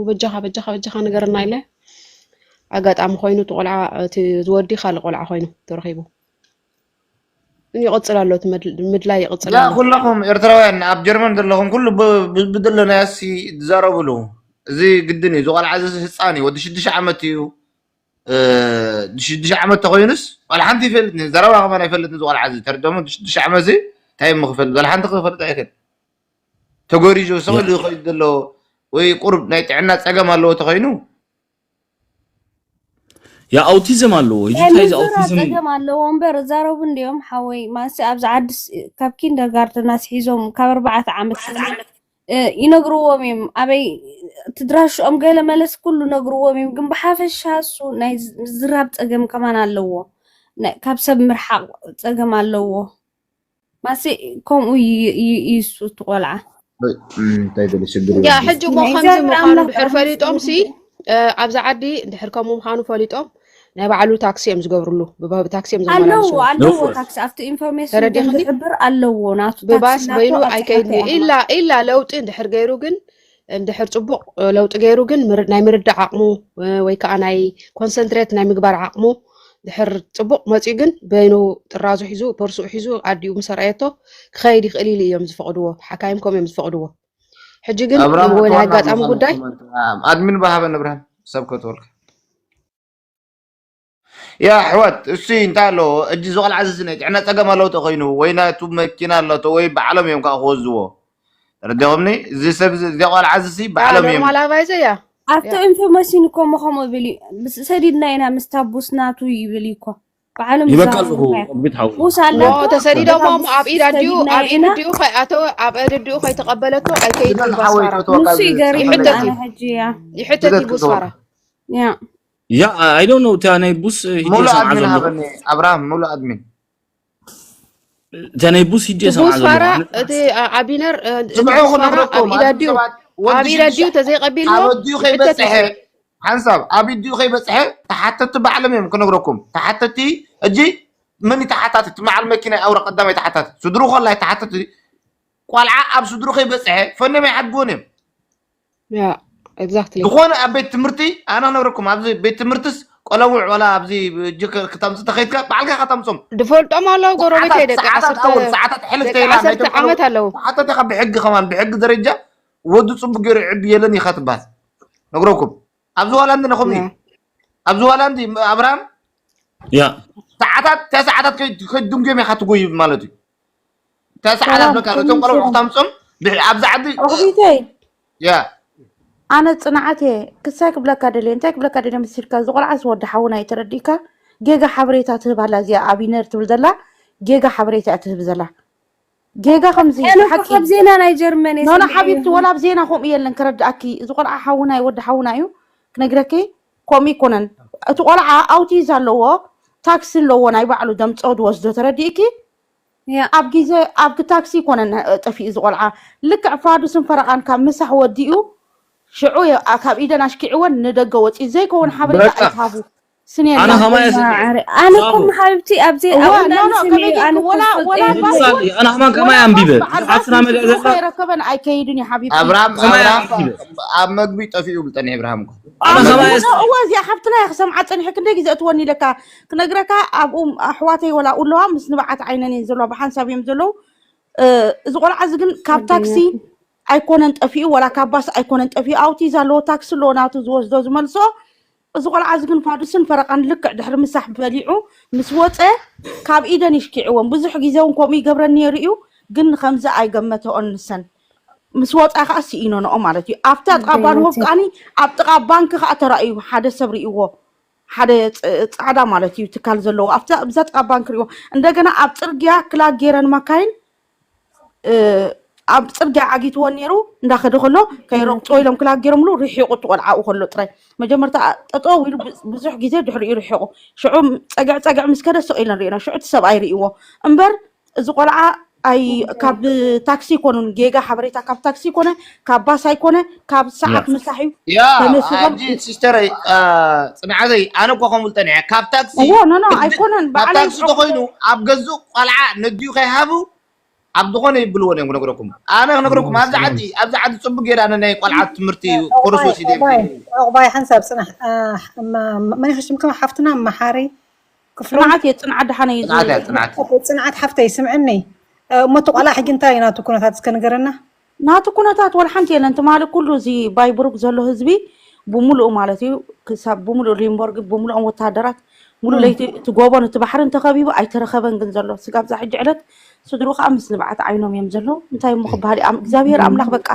በጃኻ በጃኻ በጃኻ ንገርና ኢለ ኣጋጣሚ ኮይኑ እቲ ቆልዓ እቲ ዝወዲ ካልእ ቆልዓ ኮይኑ ተረኺቡ ይቕፅል ኣሎ እቲ ምድላይ ይቕፅል ኣሎ ኩለኹም ኤርትራውያን ኣብ ጀርመን ዘለኹም ኩሉ ብደለናዮ ሲ ትዛረብሉ እዚ ግድን እዩ ዝቆልዓ እዚ ህፃን እዩ ወዲ ሽዱሽተ ዓመት እዩ ሽዱሽተ ዓመት ተኮይኑስ ዋላ ሓንቲ ይፈልጥኒ ዘረባ ከማን ኣይፈልጥኒ ዝቆልዓ እዚ ተርደሙ ሽዱሽተ ዓመት እዚ እንታይ ምክፈልጥ ዋላ ሓንቲ ክፈልጥ ኣይክእል ተጎሪዙ ስቕል ይኸይድ ዘሎ ወይ ቁርብ ናይ ጥዕና ፀገም ኣለዎ ተኮይኑ ያ ኣውቲዝም ኣለዎ ሕጂ እንታይ እዚ ኣውቲዝም ፀገም ኣለዎ እምበር እዛረቡ እንዲዮም ሓወይ ማሲ ኣብዚ ዓዲ ካብ ኪንደርጋርተን ኣስሒዞም ካብ ኣርባዕተ ዓመት ይነግርዎም እዮም ኣበይ ትድራሽኦም ገለ መለስ ኩሉ ነግርዎም እዮም ግን ብሓፈሻ እሱ ናይ ምዝራብ ፀገም ከማን ኣለዎ ካብ ሰብ ምርሓቅ ፀገም ኣለዎ ማሲ ከምኡ ይሱ እቲ ቆልዓ ያ ሕጂ እሞ ከምዚ ምዃኑ ድሕር ፈሊጦም ሲ ኣብዚ ዓዲ ድሕር ከምኡ ምዃኑ ፈሊጦም ናይ ባዕሉ ታክሲ እዮም ዝገብርሉ። ብባ- ብታክሲ እዮም ኣለዎ ዘመላልስዎ። ኣለዎ ነውር ታክሲ ኣብቲ ኢንፎርሜሽን ግን ተረዲኽኒ? ዝሕብር ኣለዎ ናቱ ታክሲ ብባስ ናቱ በይኑ ኣስፋልት ኣይከይድን እዩ። ይኣኽል። ኢላ ኢላ ለውጢ እንድሕር ገይሩ ግን እንድሕር ፅቡቕ ለውጢ ገይሩ ግን ምር- ናይ ምርዳእ ዓቕሙ ወይ ከዓ ናይ ኮንሰንትሬት ናይ ምግባር ዓቕሙ ድሕር ፅቡቕ መፂኡ ግን በይኑ ጥራዙ ሒዙ ፖርሱ ሒዙ ኣዲኡ ምስ ኣርኣየቶ ክኸይድ ይኽእል ኢሉ እዮም ዝፈቕድዎ። ሓካይም ከም እዮም ዝፈቕድዎ። ሕጂ ግን ኣብራም ወይ ናይ እትዋና ኣጋጣሚ ምዃን ጉዳይ ኮመንት ኣድሚን ብሃበን እብራሂም ሰብ ከተወልካ ያ ኣሕዋት እሱ እንታይ ኣለዎ እጂ ዝቆልዓ እዚ ናይ ጥዕና ፀገም ኣለዎ ተኮይኑ ወይ ናቱ መኪና ኣለቶ ወይ ባዕሎም እዮም ከዓ ክወዝዎ ተረዲኹምኒ እዚ ሰብ እዚ እዚ ቆልዓ እዚ ሲ ባዕሎም እዮም ኖርማል ኣባይዘ እያ ኣብቲ ኢንፎርሜሽን እኮ ሞ ከምኡ ብል እዩ ምስ- ሰዲድና ኢና ምስታ ቡስ ናቱ ይብል እዩ እኮ ባዕሎም ይበቃ ዝዛረቡ ኣለኹ እንታይ እዮም? ኣግቢት ሓዊ ቡስ ኖ ኣለቶ ተሰዲዶሞ እሞ ቡስ ኣብ ኢድ ኣዲኡ ሰዲድና ኣብ ኢድ ኢና ኣዲኡ ከይኣተወ ኣብ ኢድ ኣዲኡ ከይተቀበለቶ ኣይከይድ ስለ እዩ ዝሓወይ ባስፋራ ተወካ ንሱ ይገርመኒ ይሕተት ኣነ እዩ ሕጂ ያ ይሕተት እዩ ዝገርም ብስፋራ ተወካ ያ ያ I don't know እታ ናይ ቡስ ሂጀ ሙሉ ሰምዓ ኣድሚን ዘለኹ ሃበኒ ኣብርሃም ሙሉ ኣድሚን እታ ናይ ቡስ ሂጀ እቲ ሰምዓ ቡስፋራ ዘለኹ ኣነ እቲ አ- ኣቢነር እ፣ እቲ ስምዑ ቡስፋራ ክነግረኩም ኣብ ኢድ ኣድሚን ኣዲኡ ሰባት ኣብ ወዲ ኢድ ኣዲኡ ሽዱሽተ ተዘይቀቢልዎ ኣብ ኣዲኡ ይሕተት እዩ ከይበፅሐ ስዒድ ሓንሳብ ኣብ ኣዲኡ ከይበፅሐ ተሓተቲ ባዕሎም እዮም ክነግረኩም ተሓተቲ እጂ መን ተሓታትቲ መዓል መኪና ኣውራ ቀዳማይ ተሓታትቲ ስድሩ ከላይ ተሓተትቲ ቆልዓ ኣብ ስድሩ ከይበፅሐ ፈኖም ኣይሓድግዎን እዮም ያ ኤግዛክትሊ ዝኾነ ኣብ ቤት ትምህርቲ ኣነ ክነግረኩም ኣብዚ ቤት ትምህርትስ ቆለውዕ ወላ ኣብዚ እጅ ክተምፅ ተኸይድካ ባዕልካ ከተምፆም ድፈልጦም ኣለዉ ጎረቤተይ ሰዓታት ደቂ ሰዓታት ዓሰርተ ኣወል ሰዓታት ሕልፍ ደቂ ተይላ ዓሰርተ ናይቶም ቆለውዕ ዓመት ኣለዉ ተሓተቲ ካብ ብሕጊ ከማን ብሕጊ ደረጃ ወዲ ፅቡቅ ገይሩ ይዕቢ የለን ኢኻ ትበሃል ነግረኩም ኣብዚ ዋላ እንዲ ነኹምኒ ያ ኣብዚ ዋላ እንዲ ኣብርሃም ያ ሰዓታት እታ ሰዓታት ከይድንጉዮም ኢኻ ትጎይ ማለት እዩ እታ ሰዓታት ሰላም በቃ ከመይ እቶም ቆለውዕ ሰላም ክተምፆም ብሕ- ኣብዛ ዓዲ ሮቢተይ ያ ኣነ ፅንዓት እየ ክሳይ ክብለካ ደልየ እንታይ ክብለካ ደልየ ምስልካ ዝቆልዓ ዝወዲ ሓውና እዩ ተረዲእካ ጌጋ ሓበሬታ ትህብ ኣላ እዚኣ ኣቢነር ትብል ዘላ ጌጋ ሓበሬታ እያ ትህብ ዘላ ጌጋ ከምዚ ኣነ እኮ ሓቂ ካብ ዜና ናይ ጀርመን እየ ኖኖ ሰሚዐ ሓቢብቲ ወላ ኣብ ዜና ከምኡ የለን ክረድኣኪ እዚ ቆልዓ ሓውና እዩ ወዲ ሓውና እዩ ክነግረኪ ከምኡ ይኮነን እቲ ቆልዓ ኣውቲዝ ኣለዎ ታክሲ ኣለዎ ናይ ባዕሉ ደምፀ ዝወስዶ ተረዲእኪ ያ ኣብ ግዜ ኣብ ታክሲ ይኮነን ጠፊኡ እዚ ቆልዓ ልክዕ ፋዱስን ፈረቓን ካብ ምሳሕ ወዲኡ ሽዑ የ- ኣ- ካብ ኢደን ኣሽኪዕወን ንደገ ወፂኡ ዘይከውን ሓበሬታ በቃ ኣይትሃቡ ስንየላ ኣነ ከማይ ማዕረ ኣነ እኮ ሓቢብቲ ኣብ ዘይ እዋ ኣብኡ ኖ ኖ ናንስሚ ከመይ ኣነ ጌርኩ እኮ ወላ ዝፈልጦ ወላ የብለይ ባስቦርት ምሳሌ ኣነ ከማን ወላ ከማይ ኣንቢበ ባስቦርት በዓል ባስ ዝሓስና መድያ ስድርኹ ዘላ ከይረከበን ኣይከይድን እዩ ሓቢብቲ ኣብርሃም ከማይ ኣብርሃም ኣንቢበ ኣብ መግቢ ጠፊኡ ይብልጠኒ ኣብርሃም እኮ ኣነ ኣብ ከማይ እዋ እዚኣ ሓፍትና እያ ክሰምዓ ፀኒሐ ክንደይ ግዜ እትወኒ ኢለካ ክነግረካ ኣብኡ ኣሕዋተይ ወላ ኣለዋ ምስ ንብዓት ዓይነን እየን ዘለዋ ብሓንሳብ እዮም ዘለዉ እ፣ እዚ ቆልዓ እዚ ግን ካብ ታክሲ ኣይኮነን ጠፊኡ ወላ ካብ ባስ ኣይኮነን ጠፊኡ ኣውቲዝ ኣለዎ ታክሲ ኣለዎ ናቱ ዝወስዶ ዝመልሶ እዚ ቆልዓ እዚ ግን ፋዱስን ፈረቓን ልክዕ ድሕሪ ምሳሕ በሊዑ ምስ ወፀ ካብ ኢደን ይሽኪዕወን ብዙሕ ግዜ እውን ከምኡ ይገብረን ነይሩ እዩ ግን ከምዚ ኣይገመተኦን ንሰን ምስ ወፃ ከዓ ስኢኖንኦ ማለት እዩ ኣብታ ጥቓ ባንሆፍ ከዓኒ ኣብ ጥቓ ባንክ ከዓ ተራእዩ ሓደ ሰብ ርእይዎ ሓደ ፃዕዳ ማለት እዩ ትካል ዘለዎ ኣብዛ ጥቓ ባንክ ርእይዎ እንደገና ኣብ ፅርግያ ክላግ ገይረን ማካይን ኣብ ፅርግያ ዓጊትዎ ነይሩ እንዳኸደ ከሎ ከይረግፅዎ ኢሎም ክላግ ገይሮምሉ ርሒቑ እቲ ቆልዓኡ ከሎ ጥራይ መጀመርታ ጠጠው ኢሉ ብዙሕ ግዜ ድሕሪኡ ርሒቑ ሽዑ ፀግዕ ፀግዕ ምስ ከደ ስቕ ኢለን ርኢና ሽዑ እቲ ሰብኣይ ርእይዎ እምበር እዚ ቆልዓ ኣይ ካብ ታክሲ ይኮኑን ጌጋ ሓበሬታ ካብ ታክሲ ይኮነ ካብ ባስ ኣይኮነ ካብ ሰዓት ምሳሕ እዩ ያ ተነሲቦም ሕጂ ሲስተረይ ፅንዓተይ ኣነ እኳ ከምብል ጠኒዐ ካብ ታክሲ እዎ ኖ ኖ ኣይኮነን ካብ ባዕለይ ታክሲ ተኮይኑ ኣብ ገዝእ ቆልዓ ነዲኡ ከይሃቡ ኣብ ዝኾነ ይብልዎ እዮም ክነግረኩም ኣነ ክነግረኩም ኣብዚ ዓዲ ኣብዚ ዓዲ ፅቡቅ ገይረ ኣነ ናይ ቆልዓ ትምህርቲ ኮርስ ወሲደ ዑቕባይ ሓንሳብ ፅናሕ መን ሽምካ ሓፍትና መሓሪ ክፍሎም ፅንዓት እየ ፅንዓት ደሓነ እዩ ፅንዓት እያ ፅንዓት ፅንዓት ሓፍተይ ስምዕኒ እሞ እቲ ቆልዓ ሕጂ እንታይ እዩ ናቱ ኩነታት እስከ ንገረና ናቱ ኩነታት ወላ ሓንቲ የለን ትማሊ ኩሉ እዚ ባይብሩክ ዘሎ ህዝቢ ብምሉኡ ማለት እዩ ክሳብ ብምሉኡ ሊምቦርግ ብምሉኦም ወታደራት ሙሉ ለይቲ እቲ ጎቦን እቲ ባሕርን ተኸቢቡ ኣይተረኸበን ግን ዘሎ ስጋብ ዛ ሕጂ ዕለት ስድሩ ከዓ ምስ ንብዓት ዓይኖም እዮም ዘለዉ እንታይ እሞ ክበሃል እዩ እግዚኣብሔር ኣምላኽ በቃ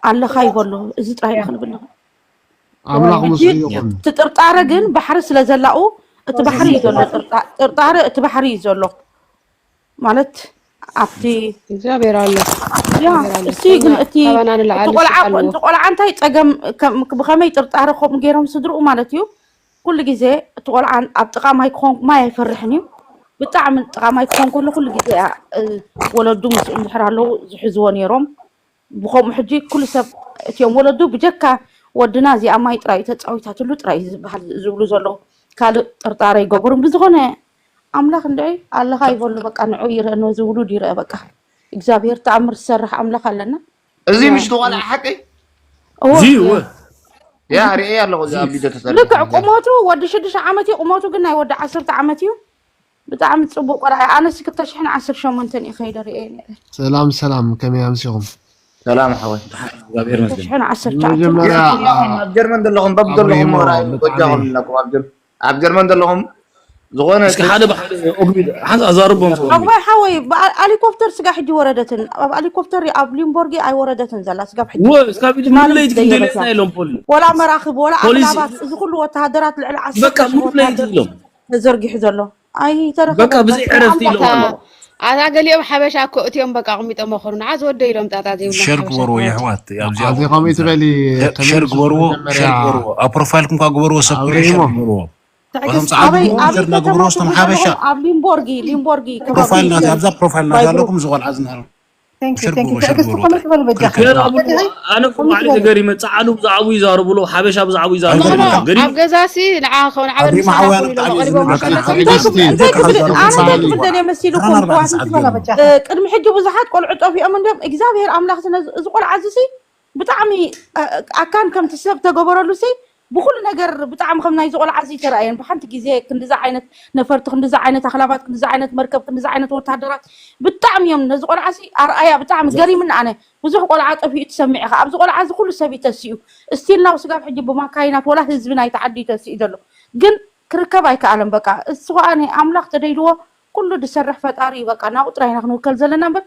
ኣለኻ ይበሎ እዚ ጥራይ ንክንብል ንኽእል ኣምላኽ ምስኡ ይኹን እቲ ጥርጣረ ግን ባሕሪ ስለ ዘላኡ እቲ ባሕሪ እዩ ዘሎ ጥርጣ- ጥርጣረ እቲ ባሕሪ እዩ ዘሎ ማለት ኣብቲ እግዚኣብሔር ኣሎ ያ እሱ ግን እቲ ካባና ንላዓሊ እቲ ቆልዓ ስልጣን ኣለዎ እቲ ቆልዓ እንታይ ፀገም ከም- ብኸመይ ጥርጣረ ከምኡ ገይሮም ስድርኡ ማለት እዩ ኩሉ ግዜ እቲ ቆልዓ ኣብ ጥቓ ማይ ክኾን ማይ ኣይፈርሕን እዩ ብጣዕሚ ጥቓ ማይ ክኾን ከሎ ኩሉ ግዜ እያ እ፣ ወለዱ ምስኡ እንድሕር ኣለዉ ዝሕዝዎ ነይሮም ብኸምኡ ሕጂ ኩሉ ሰብ እቲኦም ወለዱ ብጀካ ወድና እዚኣ ማይ ጥራይ እዩ ተፃዊታትሉ ጥራይ እዩ ዝበሃል ዝብሉ ዘለዉ ካልእ ጥርጣረ ኣይገብሩን። ብዝኾነ ኣምላኽ እንድዒ ኣለኻ ይበሉ፣ በቃ ንዑ ይረአ፣ ነዚ ውሉድ ይረአ። በቃ እግዚኣብሔር ተኣምር ዝሰርሕ ኣምላኽ ኣለና። እዚ ምሽ ተዋላ ሓቂ እወ፣ እዚ እየ። እወ ያ ሪኤ ኣለኹ እዚ ኣብ ቪድዮ ተሰሪሑ ልክዕ ቁመቱ ወዲ ሽዱሽተ ዓመት እዩ፣ ቁመቱ ግን ናይ ወዲ ዓሰርተ ዓመት እዩ። ብጣዕሚ ፅቡቅ ቆልዓ እዩ። ኣነስ ክልተ ሽሕን ዓሰርተ ሸሞንተን እየ ከይደ ሪኤ ነይረ። ሰላም ሰላም፣ ከመይ ኣምሲኹም? ሰላም ሓወይ እግዚኣብሔር ይመስገን። ሽሕን ዓሰርተ ትሽዓተ መጀመርያ ኣብ ጀርመን ዘለኹም በብዘለኹም ኣብሪሞ ራእዩ ብጣዕሚ በጃኹም ኣለኩም ኣብ ጀር- ኣብ ጀርመን ዘለኹም ዝኾነ እስኪ ሓደ ብሓደ ኦግቢድ ሓንሳ ኣዛርቦም ሰው ኣባይ ሓወይ ብኣ- ኣሊኮፕተር ስጋ ሕጂ ወረደትን ኣብ ኣሊኮፕተር ኣብ ሊምቦርጊ ኣይወረደትን ዘላ ስጋብ ሕጂ ወ እስካብ ሕጂ ሙሉ ለይቲ ክንደይ ሌትና ኢሎም ፖሊ ወላ መራኽብ ወላ ፖሊስ- ኣኽላባት እዚ ኩሉ ወተሃደራት ልዕሊ ዓሰርተ በቃ ሺህ ሙሉ ለይቲ ወተሃደር ኢሎም ተዘርጊሑ ዘሎ ኣይተረኸበን በቃ ብዘይ ዕረፍቲ ኢሎም ኣለዉ። ኣታ ገሊኦም ሓበሻ እኮ እትዮም በቃ ኣቕሚጦም ኣኸሩ ንዓ ዝወደ ኢሎም ጣጣ ዘይብሎም ሸር ሓበሻ ግበርዎ እኮ። የሕዋት ኣብዚ ኣዚ ከምኡ ትበሊ ሸር ግበርዎ ሸር ግበርዎ ኣብ ፕሮፋይልኩም ካ ግበርዎ ሰብ ኣብሪሞ ግበርዎ ትዕግስቲ እቶም ጸዓዱ ኣበይ ግበርዎ ኣበይ ሸር እናግበርዎ ከተማ ስቶም ትብሉ ሓበሻ ዘለኹም ኣብ ሊምቦርጊ ሊምቦርጊ ከባቢ ፕሮፋይል ናዚ ሊምቦርጊ ኣብዛ ፕሮፋይል ናዚ ባይቡር ኣለኩም እዚ ቆልዓ ዝንሃሩ Thank you, ሸር thank you. ግበርዎ ሸር ትዕግስቲ ግበርዎ ከመይ ትበል በጃ ገና እሞ ኣነ እኮ ባዕለይ ገሪመ ጸዓዱ ብዛዕባኡ ይዛረቡ ኣለዉ ሓበሻ ብዛዕባኡ ይዛረቡ ኖ ኖ ኣለዉ ገሪሙ ኣብ ገዛሲ ንዓ ከውን ዓበድ ኣብሪማ ምሳና ሓውያን ኮይኑ ኢሎም ብጣዕሚ እዩ ቀሪቦም ዝነግረካ ከለና ትዕግስቲ እንታይ እንታይ ትብል ኣነ እንታይ ክበሃል ትብል ደልየ መሲሉኩም ኣርባዕተ ክዋን ሰዓት ገይሩ በጃ እ፣ ቅድሚ ሕጂ ብዙሓት ቆልዑ ጠፊኦም እንዲዮም እግዚኣብሔር ኣምላኽ ስነ እዚ ቆልዓ እዚ ሲ ብጣዕሚ እ፣ ኣካን ከምቲ ሰብ ተገበረሉ ሲ ብኩሉ ነገር ብጣዕሚ ከም ናይዚ ቆልዓ እዚ ተረኣየን ብሓንቲ ግዜ ክንዲዚ ዓይነት ነፈርቲ ክንዲዚ ዓይነት ኣኽላባት ክንዲዚ ዓይነት መርከብ ክንዲዚ ዓይነት ወታደራት ብጣዕሚ እዮም ነዚ ቆልዓ ሲ ኣርኣያ ብጣዕሚ ገሪምኒ ኣነ ብዙሕ ቆልዓ ጠፊኡ ትሰሚዕ ኢኻ ኣብዚ ቆልዓ እዚ ኩሉ ሰብ እዩ ተሲኡ ስቲል ናው ስጋብ ሕጂ ብማካይናት ወላ ህዝቢ ናይቲ ዓዲ እዩ ተሲኡ ዘሎ ግን ክርከብ ኣይከኣለን በቃ እሱ ከዓ ኣምላኽ ተደይድዎ ኩሉ ዝሰርሕ ፈጣሪ እዩ በቃ ናብኡ ጥራይ ኢና ክንውከል ዘለና እምበር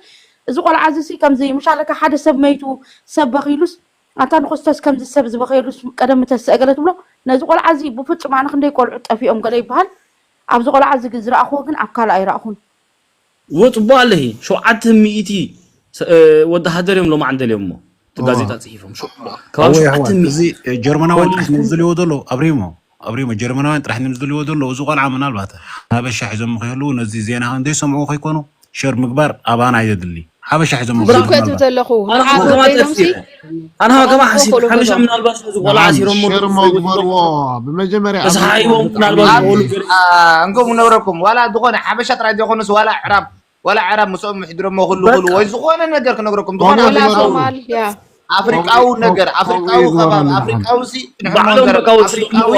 እዚ ቆልዓ እዚ ሲ ከምዚ ምሻለካ ሓደ ሰብ መይቱ ሰብ በኺሉስ ኣንታ ንክስቶስ ከምዚ ሰብ ዝበኸየሉስ ቀደም ምተስአ ገለ ትብሎ ነዚ ቆልዓ እዚ ብፍጹም ኣነ ክንደይ ቆልዑ ጠፊኦም ገለ ይበሃል ኣብዚ ቆልዓ እዚ ግን ዝረኣኽዎ ግን ኣብ ካልእ ኣይረኣኹን እወ ጽቡቕ ኣለኺ ሸውዓተ ሚእቲ ወተሃደር እዮም ሎማዓንቲ ደልዮሞ እቲ ጋዜጣ ጽሒፎም ከባቢ ሸውዓተ ሚእቲ እዚ ጀርመናውያን ጥራሕ ንዝልዎ ዘሎ ኣብሪሞ ኣብሪሞ ጀርመናውያን ጥራሕ ንዝልዎ ዘሎ እዚ ቆልዓ ምናልባት ሓበሻ ሒዞም ከይህልዉ ነዚ ዜና እንተይሰምዑ ከይኮኑ ሸር ምግባር ኣባና ኣየድሊ ሓበሻ ሒዞም ብራኮ እትብ ዘለኹ ኣነ ንዓኹ ከማ ደይኖምሲ ጠፊረ ኣነ ከማ ሓሲብ ሓበሻ ምናልባት ነዚ ቆልዓ ኣሲሮሞ ሸር መግበርዎ ብመጀመርያ ተሰሓይቦም ምናልባት ዝኸሉ ገለ እንከም ነብረኩም ዋላ ዝኾነ ሓበሻ ጥራይ ዘይኮኑስ ዋላ ዕራብ ዋላ ዕራብ ምስኦም ምሕድሮሞ ክሉ ክሉ ወይ ዝኾነ ነገር ክነግረኩም ዝኾነ ዋላ ወላ ኣፍሪቃዊ- ሶማል ያ ኣፍሪቃዊ ነገር ኣፍሪቃዊ ከባቢ ኣፍሪቃዊ ሲ ንሕሞን ባዕሎም ዘረብ በቃ ወዲ ኣፍሪቃዊ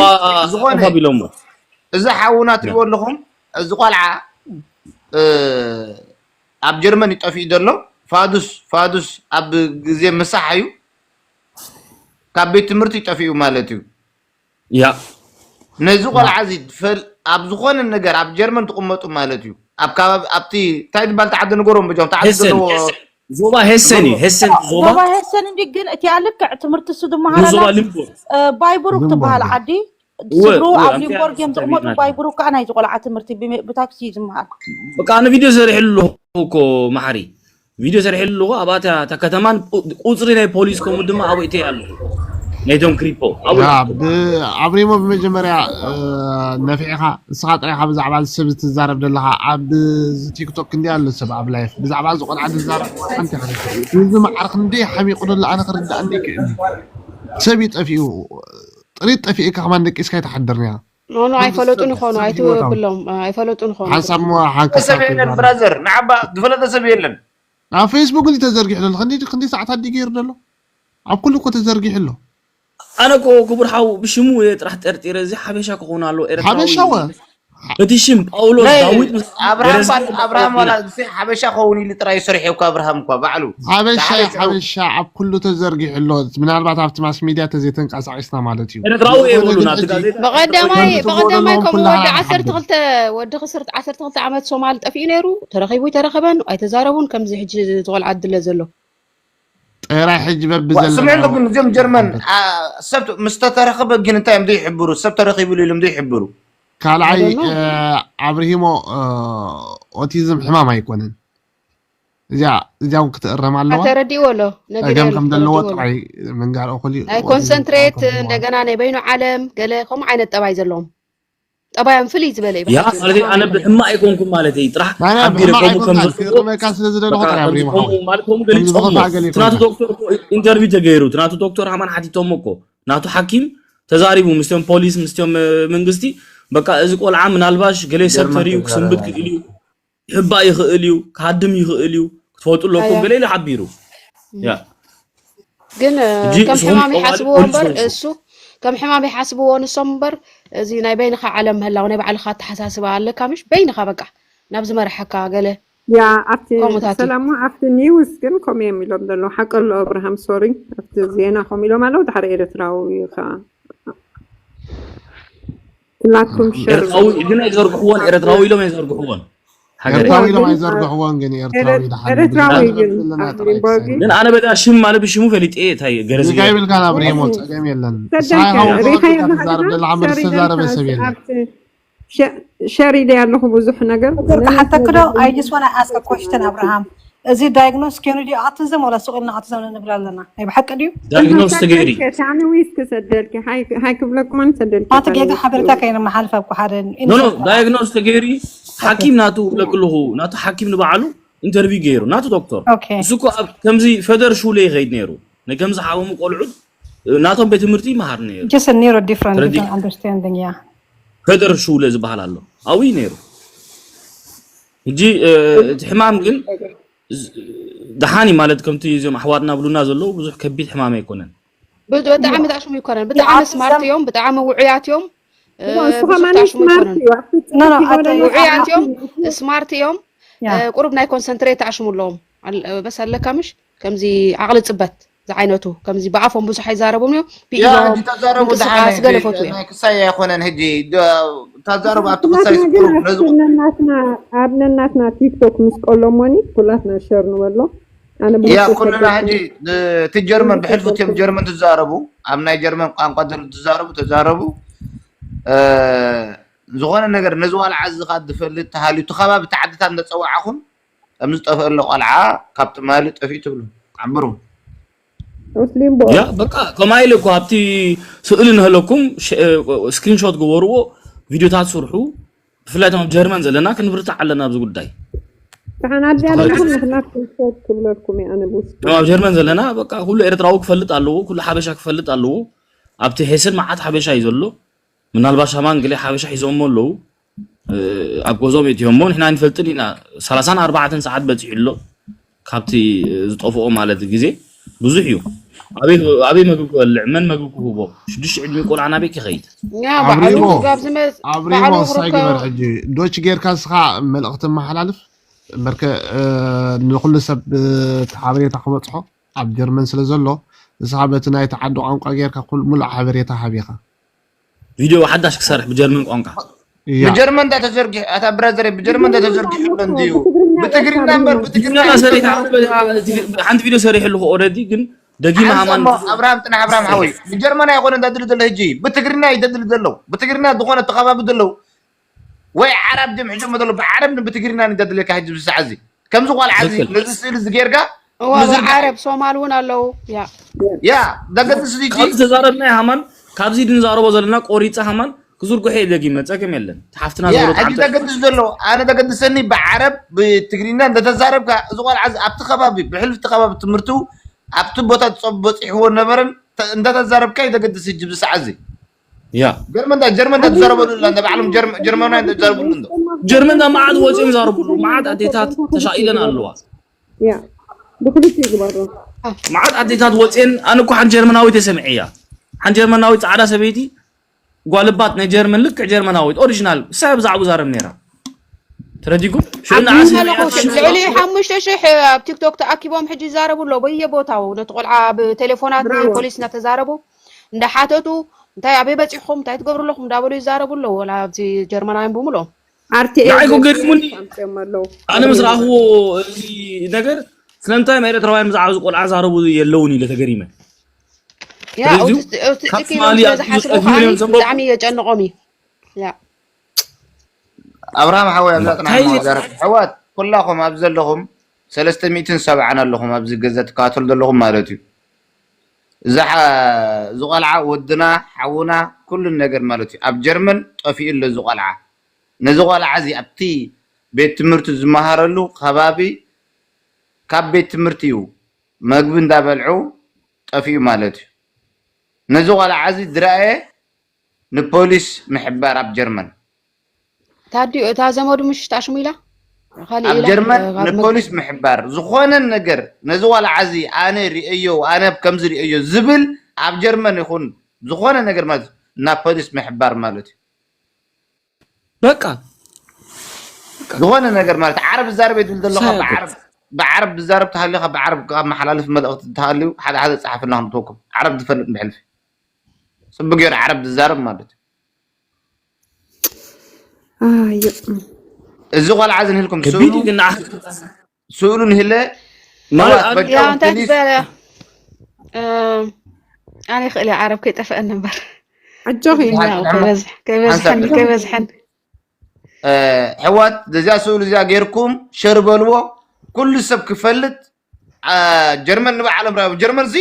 ዝኾነ ተባቢሎሞ እዚ ሓውና ትሪእዎ ኣለኹም እዚ ቆልዓ እ፣ ኣብ ጀርመን እዩ ጠፊኡ ዘሎ ፋዱስ ፋዱስ ኣብ ግዜ ምሳሕ እዩ ካብ ቤት ትምህርቲ እዩ ጠፊኡ ማለት እዩ ያ ነዚ ቆልዓ እዚ ትፈል ኣብ ዝኾነ ነገር ኣብ ጀርመን ትቕመጡ ማለት እዩ ኣብ ከባቢ ኣብቲ እንታይ ዝበሃል ተዓዲ ንገሮም በጃም ተዓዲ ሄሰን ዘለዎ ዞባ ሄሰን እዩ ሄሰን ዞባ ዞባ ሄሰን እንዲ ግን እቲኣ ልክዕ ትምህርቲ እሱ ዝመሃር ዞባ ኣላ ሊምቦ እ፣ ባይብሩክ ሊምቦ ትበሃል እያ። ዓዲ እወ ስድሩ እወ ኣብ ኣብቲ ሊምቦርግ እዮም ኣብቲ ዝቕመጡ ናታ ባይብሩክ ከዓ ናይ ዝቆልዓ ትምህርቲ ብመ- ብታክሲ እዩ ዝመሃር በቃ ኣነ ቪድዮ ሰሪሕሉ ኣለኹ እኮ መሓሪ ቪድዮ ሰሪሕሉ ኣለኹ ኣብኣታ እታ ከተማን ቁ- ቁፅሪ ናይ ፖሊስ ከምኡ ድማ ኣብኡ እተይ ኣለኹ ናይቶም ክሪፖ ኣብኡ ያ ኣለኹ። ብ- ኣብሪሞ ብመጀመርያ እ፣ ነፊዕኻ ንስኻ ጥራይኻ ብዛዕባ እዚ ሰብ ትዛረብ ዘለኻ ኣብ ቲክቶክ ክንዲ ኣሎ ሰብ ኣብ ላይፍ ብዛዕባ እዚ ቆልዓ ዝዛረብ ሓንቲ ሓንቲ እዚ መዓር ክንዲ ሓሚቑ ደሎ ኣነ ክርዳእኒ ይክእል ሰብ እዩ ጠፊኡ ጥሪት ጠፊእካ ከማን ደቂስካ ይተሓድርንያ ኖኖ ኣይፈለጡን ይኾኑ ኣይትብሎም ኣይፈለጡን ይኾኑ ሓንሳብ ሞ ሓንከ ሰብ የለን ብራዘር ንዓባ ዝፈለጠ ሰብ የለን ኣብ ፌስቡክ እዚ ተዘርጊሑ ዘሎ ክንዲ ክንዲ ሰዓታት ድዩ ገይሩ ዘሎ ኣብ ኩሉ እኮ ተዘርጊሑ ኣሎ ኣነ እኮ ክቡር ሓው ብሽሙ እየ ጥራሕ ጠርጢረ እዚ ሓበሻ ክኾን ኣለዎ ኤርትራዊ ሓበሻ ወ እቲ ሽም ጳውሎስ ዳዊት ምስ ኣብርሃም ገረስ ባል- ኣብርሃም ዋላ እዚ ሓበሻ ከውን ኢሉ ጥራይ ይሰርሑ እኮ ኣብርሃም እኳ ባዕሉ ሓበሻ ሓበሻ ሓበሻ ኣብ ኩሉ ተዘርጊሑ ኣሎ ምናልባት ኣብቲ ማስ ሚድያ ተዘይተንቀሳቂስና ማለት እዩ ኤርትራዊ እየ ዝኾነ ይብሉ ግን ናብቲ ሕጂ ጋዜጣ ብቐዳማይ ከምቲ ትብሎ ብቐዳማይ ዘለኹም ከምኡ ኩላና ወዲ ዓሰርተ ንሓብር ክልተ ወዲ ክስርት ዓሰርተ ክልተ ዓመት ሶማል ጠፊኡ ነይሩ ተረኺቡ ኣይተረኸበን ኣይተዛረቡን ከምዚ ሕጂ ዝቆልዓ ድለ ዘሎ ጥራይ ሕጂ በቢ ዋ- ስምዑ ዘለና ኣለኩም እዚኦም ጀርመን አ፣ ሰብ ምስ ተተረኸበ ግን እንታይ እዮም ዘይሕብሩ ሰብ ተረኺብሉ ኢሎም ዘይሕብሩ ካልኣይ I don't know. እ፣ ኣብርሂሞ እ፣ ኦቲዝም ሕማም ኣይኮነን እዚኣ እዚኣ እውን ክትእረም ኣለዋ ተረዲእዎ ኣሎ ነጊረ ጸገም ኣሎ ከም ዘለዎ ተረዲእዎ ኣሎ ጥራይ ምንጋር እኹል እዩ ናይ ኦቲዝም ኮንሰንትሬት ጥራይ ከም እንደገና ናይ በይኑ ዓለም ገለ ከምኡ ዓይነት ጠባይ ዘለዎም ጠባዮም ፍልይ ዝበለ እዩ ያ ብሓጺሩ ማለት ኣነ ብሕማቕ ኣይኮንኩ ማለት እዩ ጥራሕ ናይ ናይ ሓቢረ ብሕማቕ ከምኡ ከም ኣይኮንካን ዘፍልጦ ክጥርመካ ስለ ዝደለኹ በቃ ጥራይ ከምዚ ኣብርሂሞ ከምኡ ሓወይ ማለት ከምኡ ከምዚ ገሊፆሞ ብኸፋ ገለ እቲ ናቱ ኣይኮንካን ዶክተር እኮ ኢንተርቪው ተገይሩ እቲ ናቱ ዶክተር ሃማን ሓቲቶሞ እኮ ናቱ ሓኪም ተዛሪቡ ምስቶም ፖሊስ ምስቶም እ፣ መንግስቲ በቃ እዚ ቆልዓ ምናልባሽ ገለ ሰብ ተሪኡ ክስንብድ ክእል እዩ፣ ክሕባእ ይኽእል እዩ፣ ክሃድም ይኽእል እዩ፣ ክትፈልጡ ኣለኩም። ገለ ኢሉ ሓቢሩ። ያ ግን ሕጂ ከም ንስኹም ሕማም ጠዋሊ ይሓስብዎ ፖሊስ እምበር ኾንኩም እሱ ከም ሕማም ይሓስብዎ ንሶም እምበር፣ እዚ ናይ በይንኻ ዓለም ምህላው ናይ ባዕልኻ ኣተሓሳስባ ኣለካ ምሽ? በይንኻ በቃ ናብዚ መርሐካ ገለ ያ ኣብቲ ከምኡታት እዩ። ሰላሙ ኣብቲ ኒውስ ግን ከምኡ እዮም ኢሎም ዘለዉ። ሓቂ ኣሎ ኣብርሃም፣ ሶሪ፣ ኣብቲ ዜና ከምኡ ኢሎም ኣለዉ። ድሓር ኤርትራዊ እዩ ከዓ ትላትኩም ሸር ኤርትራዊ ግን ኣይዘርግሕዎን፣ ኤርትራዊ ኢሎም ኣይዘርግሕዎን። ሃገር ኤርትራዊ ኢሎም ግን ኣይዘርግሕዎን ግን ኤርትራዊ ኤረ- ድሓን ኤርትራዊ ብዛዕባ ግን ዘለና ኣብ ጥራይ ሊምቦጊ ክሰኒ ግን ኣነ በታ ሽም ማለት ብሽሙ ፈሊጠ እየ እንታይ ገለ ሪጋ ዝገርም ይብልካ ናብ ሪሞ እሺ ጸገም የለን። ሰደልከ ንስኻ ኢኻ ሪኸ ብቐጥታ ኣለኻ ትዛረብ ዲኻ ዘላ ሓመድ ሸር ዝተዛረበ ኢለካ ሰብ የለን። ኣብቲ ሸ- ሸር ኢለ ኣለኹ ብዙሕ ነገር ዶክተር ነዚ ክሓተኪ ዶ ነገር I just wanna ask a question ኣብርሃም፣ እዚ ዳይግኖስ ኬኑ ድዩ ኣትዝም ወላ ሱቕ ኢልና ኣትዝም ንብል ኣለና? ናይ ብሓቂ ድዩ? ዳይግኖስ ተገይሪ ሰደልከ ታኒ ዊስ ክሰደልከ ሃይ ሃይ ክብለኩም ኣን ሰደልከ ናቲ ጌጋ ታኒ ሓበሬታ ከይነመሓልፍ ኣብ ሓደ ኖ ኖ ዳይግኖስ ተገይሪ ሓኪም ናቱ ክብለክልኹ ናቱ ሓኪም ንባዕሉ ኢንተርቪው ገይሩ ናቱ ዶክተር ኦኬ እሱ እኮ ኣብ ከምዚ ፈደር ሹለ ይኸይድ ነይሩ ንከምዚ ሓወሙ ቆልዑት ናቶም ቤት ትምህርቲ ይመሃር ነይሩ just a neuro different ተረዲ different understanding yeah ፈደር ሹለ ዝበሃል ኣሎ ኣብኡ እዩ ነይሩ ሕጂ እቲ ሕማም ግን ደሓን እዩ ማለት ከምቲ እዚኦም ኣሕዋትና ብሉና ዘለዉ ብዙሕ ከቢድ ሕማም ኣይኮነን ብ- ብጣዕሚ ተኣሽሙ ይኮነን ብጣዕሚ ስማርት እዮም ብጣዕሚ ውዑያት እዮም እ፣ እሞ ንሱ ብዙሕ ከማን ተኣሽሙ ስማርት ይኮነን እዩ ኣብቲ No, no, ጽሑፍ ኣደ- ይጎደሎ ውዑያት እዮም እዩ። ስማርት እዮም Yeah. እ፣ ቁሩብ ናይ ኮንሰንትሬት ተኣሽሙ ኣለዎም ኣል- እ፣ በስ ኣለካ ምሽ ከምዚ ዓቕሊ ፅበት ዝዓይነቱ ከምዚ ብኣፎም ብዙሕ ኣይዛረቡን እዮም ያ ብኢዶም ሕጂ ተዛረቡ ደሓነ ምንቅስቃስ ሕጂ ገለ ፈትዉ እዮም ናይ ክሳይ ኣይኮነን ሕጂ ድ- ተዛረቡ ኣብቲ ናትና ክሳይ ግን ስቁሩብ ኣብቲ ነዚ ነናትና ኣብ ነናትና ቲክቶክ ምስ ቀሎሞኒ ኩላትና ሸር ንበሎ ኣነ ያ ብውሽጢ ኩልና ሰደልኩ ሕጂ እቲ ጀርመን ብሕልፉ እቲኦም ሰደልኩ ጀርመን ትዛረቡ ኣብ ናይ ጀርመን ቋንቋ ደል ትዛረቡ ተዛረቡ እ፣ ዝኾነ ነገር ነዚ ዋልዓ እዚ ካ ዝፈልጥ ተሃልዩ እቲ ከባቢ እቲ ዓድታት እንደፀዋዕኹም ከም ዝጠፍአ ኣሎ ቆልዓ ካብ ትማሊ ጠፊኡ ትብሉ ዓምሩ ሙስሊም ቦ ያ በቃ ከማይ ኢለ እኮ ኣብቲ ስእሊ ንህለኩም ስክሪንሾት ግበርዎ ቪዲዮታት ስርሑ ብፍላይ እቶም ኣብ ጀርመን ዘለና ክንብርታዕ ኣለና ኣብዚ ጉዳይ ተሓናዲ ኣለኹም ምክንያት ክንሰት ክብለኩም እየ ኣነ ብውስጢ እቶም ኣብ ጀርመን ዘለና በቃ ኩሉ ኤርትራዊ ክፈልጥ ኣለዎ ኩሉ ሓበሻ ክፈልጥ ኣለዎ ኣብቲ ሄስን መዓት ሓበሻ እዩ ዘሎ ምናልባሽ ሃማን ገለ ሓበሻ ሒዞሞ ኣለዉ ኣብ ገዝኦም እትዮሞ ንሕና ንፈልጥን ኢና ሰላሳን ኣርባዕተን ሰዓት በፂሑ ኣሎ ካብቲ ዝጠፍኦ ማለት ግዜ ብዙሕ እዩ ኣበይ መግቢ ክበልዕ መን መግቢ ክህቦ ሽዱሽተ ዕድሚ ቆልዓ ናበይ ክኸይድ ያ ባዕሉ ኣብሪሞ ጋብ ዝመጽ ኣብሪሞ ባዕሉ እንታይ ክርከ ግበር ሕጂ ዶች ጌርካ ንስኻ መልእኽቲ መሓላልፍ በርከ እ፣ ንኩሉ ሰብ እ፣ እቲ ሓበሬታ ክበፅሖ ኣብ ጀርመን ስለ ዘሎ ንስኻ በቲ ናይቲ ዓዲ ቋንቋ ጌርካ ኩል- ሙሉእ ሓበሬታ ሃቢኻ ቪድዮ ሓዳሽ ክሰርሕ ብጀርመን ቋንቋ እያ ብጀርመን እንዳ ተዘርጊሑ ኣታ ብራዘር ብጀርመን እንዳ ተዘርጊሑ ኣሎ እንድዩ ብትግርኛ እምበር ብትግርኛ ቪድዮ ሰሪሕ ሓንቲ ቪድዮ ሰሪሕ ኣለኹ ኦረዲ ግን ደጊመ ሃማን ሓንሳሞ ኣብርሃም ጥና ኣብርሃም ሓወይ ብጀርመን ኣይኮነ እንዳድል ዘሎ ሕጂ ብትግርኛ ይደድል ዘሎ ብትግርኛ ዝኾነ ተኸባቢ ዘለዉ ወይ ዓረብ ድም ሕጆሞ ዘሎ ብዓረብ ብትግርኛ እንዳድለካ ሕጂ ብሳዕ እዚ ከምዚ ቆልዓ እዚ ትክክል ነዚ ስእሊ እዚ ጌርካ እዋ ምዝርጋሕ ዓረብ ሶማል እውን ኣለዉ ያ ያ ደገድስ እዚ ካብዚ ተዛረብናዮ ሃማን ካብዚ ድንዛረቦ ዘለና ቆሪፀ ሃማን ክዝርግሖ እየ ደጊመ ፀገም የለን እቲ ሓፍትና ያ ዝበሎ ሕጂ ተዓምፀ ዘገድስ ዘሎ ኣነ ዘገድሰኒ ብዓረብ ብትግርኛ እንደተዛረብካ እዚ ቆልዓ እዚ ኣብቲ ከባቢ ብሕልፍቲ ከባቢ ትምህርቱ ኣብቲ ቦታ ዝፀብ በፂሕዎ ነበረን ተ- እንዳተዛረብካ እዩ ዘገድስ ሕጂ ብሰዓ እዚ ያ ጀርመን እንዳ ጀርመን እንዳተዛረበሉ እንዳ ባዕሎም ጀርመ- ጀርመናውያን እንዳተዛረብሉ እንዶ ጀርመን እንዳ መዓት ወፂኦም ይዛረብሉ መዓት ኣዴታት ተሻኢለን ኣለዋ ያ ብክልቲ ይግበሮ መዓት ኣዴታት ወፅየን ኣነ እኮ ሓንቲ ጀርመናዊት የሰምዐ እያ ሓንቲ ጀርመናዊት ፃዕዳ ሰበይቲ ጓልባት ናይ ጀርመን ልክዕ ጀርመናዊት ኦሪጂናል እሳ ብዛዕቡ ዛረብ ነይራ ተረዲኩም ሽዑ ንዓ ኣለኹ ሰሚዐት ልዕሊ ሓሙሽተ ሽሕ ኣብ ቲክቶክ ተኣኪቦም ሕጂ ይዛረቡ ኣለዉ በየቦታው ነቲ ቆልዓ ብቴሌፎናት ብራቮ ፖሊስ እናተዛረቡ እንዳሓተቱ እንታይ ኣበይ በፂኹም እንታይ ትገብሩ ኣለኹም እንዳበሉ ይዛረቡ ኣለዉ ወላ ኣብዚ ጀርመናውያን ብምልኦም ኣርቲኤ ንዓይ እኮ ገሪሙኒ ኣምፅኦም ኣለዉ ኣነ ምስ ረኣኽዎ እዚ ነገር ስለምንታይ ኣብ ኤርትራውያን ብዛዕባ እዚ ቆልዓ ዛረቡ የለውን ኢለ ተገሪመ ያ ስለዚ እቲ እቲ ካብ እኪሎም ትማሊ ስለ ኣትዩ ዝሓስቡ ዝጠፍኡ ከዓኒ እዮም ዘንበቡ ብጣዕሚ የጨንቖም እዩ ያ ኣብርሃም ሓወይ ኣብዛ ጥና እንታይ ማዛረብ ሕዋት ኩላኹም ኣብዚ ዘለኹም ሰለስተ ሚእትን ሰብዓን ኣለኹም ኣብዚ ገዛ ትከታተሉ ዘለኹም ማለት እዩ እዚ ሓ- እዚ ቆልዓ ወድና ሓውና ኩሉን ነገር ማለት እዩ ኣብ ጀርመን ጠፊኡ ኣሎ እዚ ቆልዓ ነዚ ቆልዓ እዚ ኣብቲ ቤት ትምህርቲ ዝመሃረሉ ከባቢ ካብ ቤት ትምህርቲ እዩ መግቢ እንዳበልዑ ጠፊኡ ማለት እዩ ነዚ ቆልዓ እዚ ዝረኣየ ንፖሊስ ምሕባር ኣብ ጀርመን ታዲኡ እታ ዘመዱ ምሽ ታሽሙ ኢላ ካልእ ኣብ ኢላ ጀርመን ካብ መግ- ንፖሊስ ምሕባር ዝኾነ ነገር ነዚ ዋላ ዓዚ ኣነ ርእዮ ኣነ ከምዚ ርእዮ ዝብል ኣብ ጀርመን ይኹን ዝኾነ ነገር ማለት ናብ ፖሊስ ምሕባር ማለት እዩ። በቃ ዝኾነ ነገር ማለት ዓረብ ዝዛረብ የድል ዘለካ ሳያውቁ ብዓረብ ብዓረብ ዝዛረብ ተሃሊካ ብዓረብ ካብ መሓላልፍ መልእኽቲ ተሃልዩ ሓደ ሓደ ጸሓፍና ክንትወኩም ዓረብ ዝፈልጥ ብሕልፊ ጽቡቅ ገይሩ ዓረብ ዝዛረብ ማለት እዩ። ኣየ እዚ ቆልዓ እዚ ንህልኩም ከቢድ ስእሉ እዩ ግን ንዓ- ስእሉ ንህለ ማለት ሕዋት ኣብ- በጃ ያ እንታይ ፕሊዝ ትበለ እም፣ ኣነ ክእል ዓረብ ከይጠፍአኒ እምበር ኣጆኺ ያው ከይበዝሕ ከይበዝሐን ሓንሳብ ከይበዝሐን እ፣ ሕዋት እዚኣ ስእሉ እዚኣ ገይርኩም ሸር በልዎ ኩሉ ሰብ ክፈልጥ አ፣ ጀርመን ንባዕሎም ራዮም ጀርመን እዚ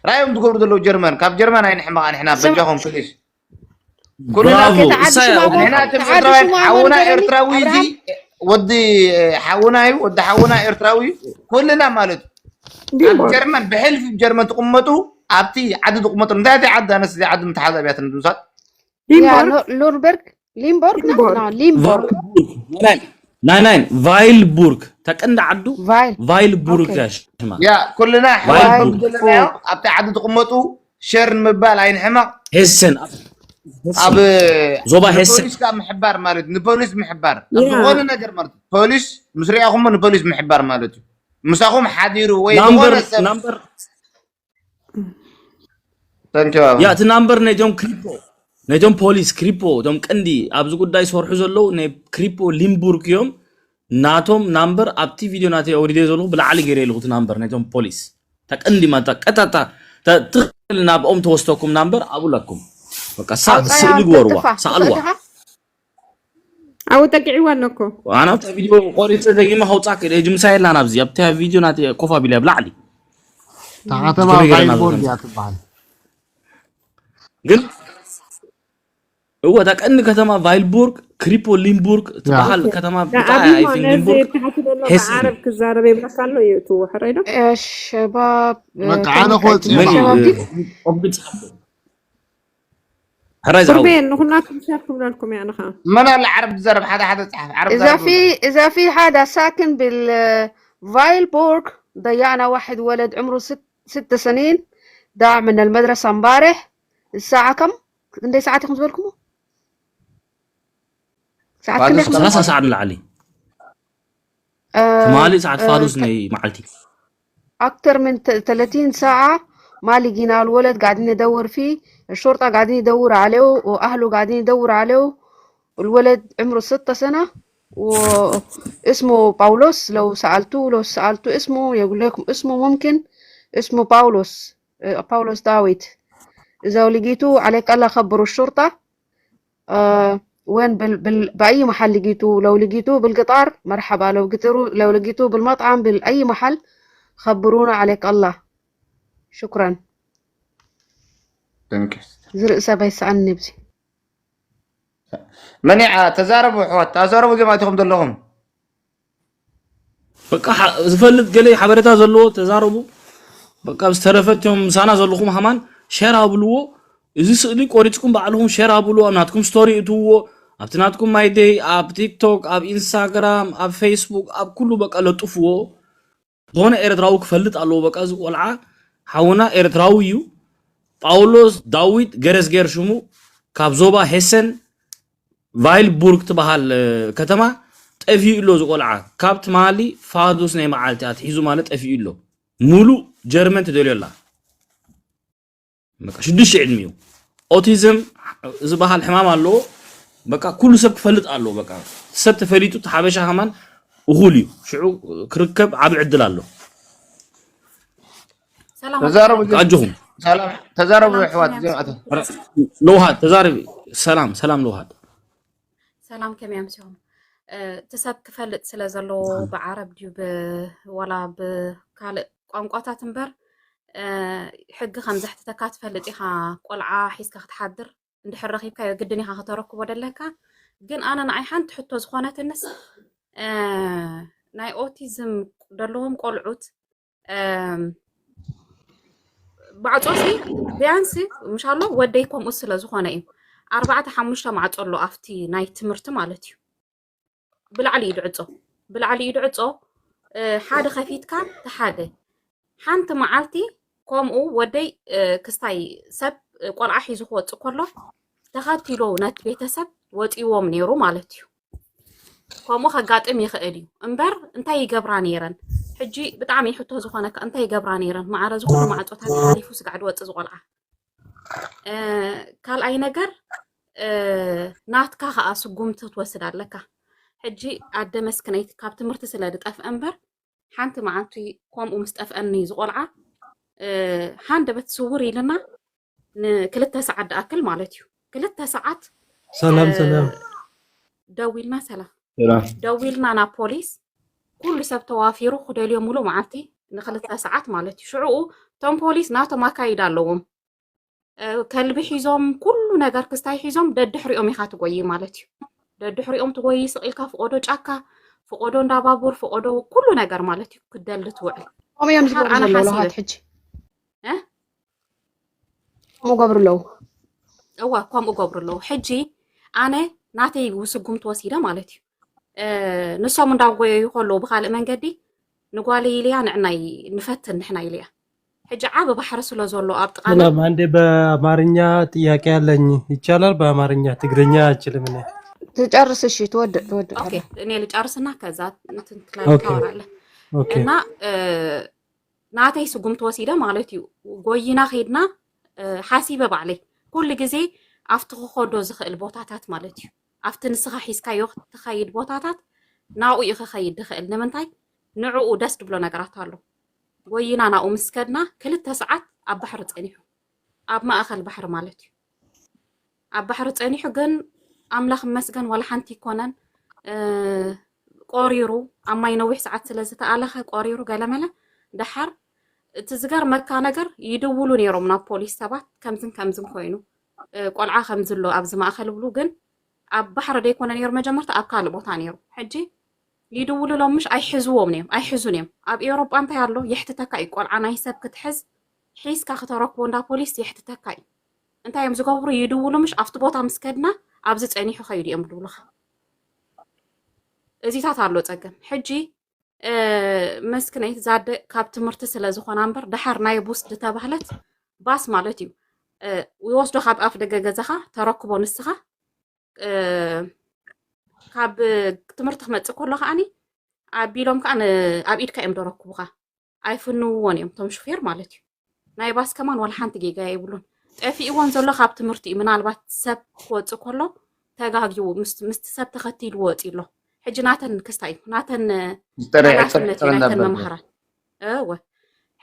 ራዮም ዝገብሩ ዘለዉ ጀርመን ካብ ጀርመን ኣይንሕመቓ ንሕና ስም- በጃኹም ፕሊዝ ኩልና ብራቮ ኦኬ፣ ተዓዲ እሳይ ሽሙ ኣውቆ ኣማን ንሕና እቶም ተዓዲ ኤርትራውያን ሽሙ ኣማን ሓውና ንገረኒ ኤርትራዊ እዚ ኣብርሃም ወዲ እ፣ ሓውና እዩ ወዲ ሓውና ኤርትራዊ እዩ ኩልና ማለት እዩ ኣብ ዲቦር ጀርመን ብሕልፊ ጀርመን ትቕመጡ ኣብቲ ዓዲ ትቕመጡ እንታይ እቲ ዓዲ ኣነስ እዚ ዓዲ ምተሓዛብያት ንምሳል ያ ዲቦር ኖ- ሉርበርግ ሊምቦርግ ና ዲቦር ና ሊምቦርግ ቫይልቡርግ ናይ ናይ ናይ ቫይልቡርግ ተቀንዲ ዓዱ ቫይል ቫይልቡርግ ኦኬ እያ ሽማ ያ ኩልና ኣሕዋት ቫይልቡርግ ከም ዘለናዮ ኣብቲ ዓዲ ትቕመጡ ሸር ንምባል ኣይንሕመቕ ሄሰን ኣብ- ኣብ ሄሰን ዞባ ሄሰን ንፖሊስካ ምሕባር ማለት ንፖሊስ ምሕባር ኣብ ያ ዝኾነ ነገር ማለት እዩ። ፖሊስ ምስ ሪኣኹሞ ንፖሊስ ምሕባር ማለት እዩ ምሳኹም ሓዲሩ ወይ ዝኾነ ናምበር ሰብ ናምበር ተንኪባባ ያ እቲ ናምበር ነቶም ክሪፖ ነቶም ፖሊስ ክሪፖ እቶም ቀንዲ ኣብዚ ጉዳይ ዝሰርሑ ዘለዉ ናይ ክሪፖ ሊምቡርግ እዮም ናቶም ናምበር ኣብቲ ቪድዮ ናተይ ኣውሪደ ዘለኹ ብላዕሊ ገይረ ኣለኹ እቲ ናምበር ነቶም ፖሊስ ተቀንዲ ማታ ቀጣጣ ትኽእል ናብኦም ተወስተኩም ናምበር ኣብኡ ኣለኩም በቃ ሳ- ኣውፃያ ስእሊ ግበርዋ ተጥፋ ሰኣልዋ ትኽእል ዲኻ ኣብኡ ጠቂዕዋ ኣለኮ ኣነ ኣብታ ቪድዮ ቆሪፀ ደጊማ ከውፃ ክእል እጅ ምሳ የላን ኣብዚ ኣብታ ቪድዮ ናተ ኮፍ ኣቢለ ኣብ ላዕሊ እታ ከተማ ዝኮነ ገይረ ናብ ቫይልቦርግ ዘንተ እያ ትበሃል። ግን እወ እታ ቀንዲ ከተማ ቫይልቡርግ ክሪፖ ሊምቡርግ ያ ትበሃል ከተማ ብጣ ኣቢሞ ኣይፊን ነዚ ሊምቡርግ ታሕቲ ዘሎ ሄስን ብዓረብ ክዛረብ ይብለካ ኣሎ እዩ እቲ ወሕረይ ዶ ሸባብ በቃ ከመይ ኣነ ከ- ክወፅእ መን እዩ ሸባብ ድዩ ኦብድ ዝሓቦ ሕራይ ዝሓቦ ቁርቤን ንኩላትኩም ሸር ክብለልኩም እያ ንኻ መን ኣሎ ዓረብ ዝዛረብ ሓደ ሓደ ጸሓፍ ዓረብ إذا ዝዛረብ في إذا في حدا ساكن بالفايلبورغ ضيعنا واحد ولد عمره ست ست سنين ضاع من المدرسة امبارح الساعة كم؟ ክንደይ ሰዓት ኢኹም ዝበልኩሞ? ሰዓት ክንደይ ኢኹም ዝበልኩሞ? ሰላሳ ሰዓት ንላዕሊ آه، ትማሊ ሰዓት آه، ፋዱስ ናይ መዓልቲ أكتر من ثلاثين ساعة ما لقينا الولد قاعدين ندور فيه الشرطة قاعدين يدوروا عليه وأهله قاعدين يدوروا عليه الولد عمره ستة سنة واسمه باولوس لو سألتوه لو سألتوا اسمه يقول لكم اسمه ممكن اسمه باولوس آه، باولوس داويد إذا لقيتوه عليك الله خبروا الشرطة آه وين بال بال بأي محل لقيتوه لو لقيتوه بالقطار مرحبا لو قطروا لو لقيتوه بالمطعم بأي محل خبرونا عليك الله شكرا Thank you. ዝርእሰ በይሰኣን ንብዚ መኒዓ ተዛረቡ ኣሕዋት ተዛረቡ እዚኦም ኣቲኹም ዘለኹም በቃ ሓ- ዝፈልጥ ገለ ሓበሬታ ዘለዎ ተዛረቡ በቃ ዝተረፈ እቲኦም ምሳና ዘለኹም ሃማን ሸር ኣብልዎ እዚ ስእሊ ቆሪፅኩም ባዕልኹም ሸር ኣብልዎ ኣብ ናትኩም ስቶሪ እትውዎ ኣብቲ ናትኩም ማይደይ ኣብ ቲክቶክ ኣብ ኢንስታግራም ኣብ ፌስቡክ ኣብ ኩሉ በቃ ለጥፍዎ ዝኾነ ኤርትራዊ ክፈልጥ ኣለዎ በቃ እዚ ቆልዓ ሓውና ኤርትራዊ እዩ ጳውሎስ ዳዊት ገረዝጌር ሽሙ ካብ ዞባ ሄሰን ቫይልቡርግ ትበሃል እ፣ ከተማ ጠፊኡ ኣሎ እዚ ቆልዓ ካብ ትማሊ ፋዱስ ናይ መዓልቲ ኣትሒዙ ማለት ጠፊኡ ኣሎ ሙሉእ ጀርመን ትደልዮ ኣላ በቃ ሽዱሽተ ዕድሚኡ ኦቲዝም ዝበሃል ሕማም ኣለዎ በቃ ኩሉ ሰብ ክፈልጥ ኣለዎ በቃ ሰብ ተፈሊጡ እቲ ሓበሻ ከማን እኹል እዩ ሽዑ ክርከብ ዓብ ዕድል ኣሎ ሰላም ተዛረቡ ኣቶ እዚኦም- ኣጆኹም ሰላም ተዛረቡ ሰላም ኣሕዋት ሰላም እዚኦም ኣቶ ለውሃት ተዛረቢ ሰላም ሰላም ለውሃት ሰላም ከመይ ኣምሲኹም እቲ ሰብ ክፈልጥ ስለ ዘለዎ ብዓረብ ድዩ ዋላ ብካልእ ቋንቋታት እምበር ሕጊ ከም ዘሕትተካ ትፈልጥ ኢኻ ቆልዓ ሒዝካ ክትሓድር እንድሕር ረኺብካዮ ግድን ኢኻ ከተረክቦ ደለካ ግን ኣነ ንኣይ ሓንቲ ሕቶ ዝኾነትንስ ናይ ኦቲዝም ዘለዎም ቆልዑት ማዕጾ ሲ ቢያንስ ምሻሎ ወደይ ከምኡ ስለ ዝኾነ እዩ ኣርባዕተ ሓሙሽተ ማዕጾ ኣሎ ኣብቲ ናይ ትምህርቲ ማለት እዩ ብላዕሊ ኢዱ ዕጾ፣ ብላዕሊ ኢዱ ዕጾ። ሓደ ከፊትካ ተሓደ ሓንቲ መዓልቲ ከምኡ ወደይ ክስታይ ሰብ ቆልዓ ሒዙ ክወፅእ ከሎ ተኸቲሎ ነቲ ቤተሰብ ወፂዎም ነይሩ ማለት እዩ። ከምኡ ከጋጥም ይኽእል እዩ እምበር እንታይ ይገብራ ነይረን? ሕጂ ብጣዕሚ ሕቶ ዝኾነካ እንታይ ይገብራ ነይረን? ማዕረ ዝኾነ ማዕፆታት ሓሊፉ ስጋዕ ድወፅእ ዝቆልዓ። ካልኣይ ነገር ናትካ ከዓ ስጉምቲ ክትወስድ ኣለካ። ሕጂ ኣደ መስክነይቲ ካብ ትምህርቲ ስለ ዝጠፍአ እምበር ሓንቲ መዓልቲ ከምኡ ምስ ጠፍአኒ ዝቆልዓ ሃንደበት ስውር ኢልና ንክልተ ሰዓት ድኣክል ማለት እዩ። ክልተ ሰዓት ሰላም ሰላም ደዊልና ሰላም ሰላም ደዊልና ናብ ፖሊስ ኩሉ ሰብ ተዋፊሩ ክደልዮ ሙሉእ መዓልቲ ንክልተ ሰዓት ማለት እዩ። ሽዕኡ እቶም ፖሊስ ናቶም ኣካይዳ ኣለዎም። ከልቢ ሒዞም ኩሉ ነገር ክስታይ ሒዞም ደድሕሪኦም ኢኻ ትጎይ ማለት እዩ። ደድሕሪኦም ትጎይ ስቕ ኢልካ ፍቆዶ ጫካ ፍቆዶ እንዳባቡር ፍቆዶ ኩሉ ነገር ማለት እዩ ክደሊ ትውዕል። ከምኡ እዮም ዝገብሩ ኣነ ዘለዉ ሓሲበ- ለውሃት ሕጂ እ? ከምኡ ገብሩ ኣለዉ። እዋ ከምኡ ገብሩ ኣለዉ። ሕጂ ኣነ ናተይ ስጉምቲ ወሲደ ማለት እዩ። ንሶም እንዳጎየዩ ከለዉ ብካልእ መንገዲ ንጓለይ ኢለያ ንዕናይ ንፈትን ንሕና ኢለያ። ሕጂ ዓቢ ባሕሪ ስለ ዘሎ ኣብ ጥቃና ሰላም፣ አንዴ በአማርኛ ጥያቄ አለኝ። ይቻላል? በአማርኛ ትግርኛ አልችልም እኔ። ትጨርስ እሺ፣ ትወድእ ትወድእ ኦኬ፣ እኔ ልጨርስና ከዛ እንትን ኦኬ። ታወራለ ኦኬ እና ናተይ ስጉምቲ ወሲደ ማለት እዩ። ጎይና ከይድና ሓሲበ ባዕለይ ኩሉ ግዜ ኣብቲ ክኸዶ ዝኽእል ቦታታት ማለት እዩ። ኣብቲ ንስኻ ሒዝካዮ ትኸይድ ቦታታት ናብኡ እዩ ክኸይድ ዝኽእል። ንምንታይ ንዕኡ ደስ ድብሎ ነገራት ኣሎ። ጎይና ናብኡ ምስ ከድና ክልተ ሰዓት ኣብ ባሕሪ ጸኒሑ ኣብ ማእኸል ባሕሪ ማለት እዩ። ኣብ ባሕሪ ጸኒሑ ግን ኣምላኽ ይመስገን ዋላ ሓንቲ ይኮነን ቆሪሩ ኣብ ማይ ነዊሕ ሰዓት ስለ ዝተኣለኸ ቆሪሩ ገለመለ። ደሓር እቲ ዝገርመካ ነገር ይድውሉ ነይሮም ናብ ፖሊስ ሰባት ከምዝን ከምዝን ኮይኑ ቆልዓ ከምዝሎ ኣብዚ ማእኸል ብሉ ግን ኣብ ባሕሪ ደይኮነ ነይሩ መጀመርታ ኣብ ካልእ ቦታ ነይሩ። ሕጂ ይድውሉሎም ምሽ ኣይሕዝዎም እዮም ኣይሕዙን እዮም። ኣብ ኤውሮጳ እንታይ ኣሎ የሕትተካ እዩ ቆልዓ ናይ ሰብ ክትሕዝ ሒዝካ ክተረክቦ እንዳ ፖሊስ የሕትተካ እዩ። እንታይ እዮም ዝገብሩ ይድውሉ ምሽ ኣብቲ ቦታ ምስ ከድና ኣብዚ ጸኒሑ ከይዱ እዮም ድብሉኻ። እዚታት ኣሎ ጸገም። ሕጂ መስክነይት ዛደ ካብ ትምህርቲ ስለ ዝኾና እምበር ደሓር ናይ ቡስ ዝተባህለት ባስ ማለት እዩ ይወስዶ ካብ ኣፍ ደገ ገዛኻ ተረክቦ ንስኻ ካብ ትምህርቲ ክመፅእ ከሎ ከዓኒ ኣቢሎም ከዓ ኣብ ኢድካ እዮም ደረክቡኻ። ኣይፍንውዎን እዮም እቶም ሹፌር ማለት እዩ። ናይ ባስ ከማን ዋላ ሓንቲ ጌጋ የብሉን። ጠፊእዎን ዘሎ ካብ ትምህርቲ እዩ። ምናልባት ሰብ ክወፅእ ከሎ ተጋጊቡ ምስቲ ሰብ ተኸቲሉ ወፂ ኣሎ። ሕጂ ናተን ክስታ እዩ ናተን ሓላፍነት እዩ ናተን መምሃራን እወ።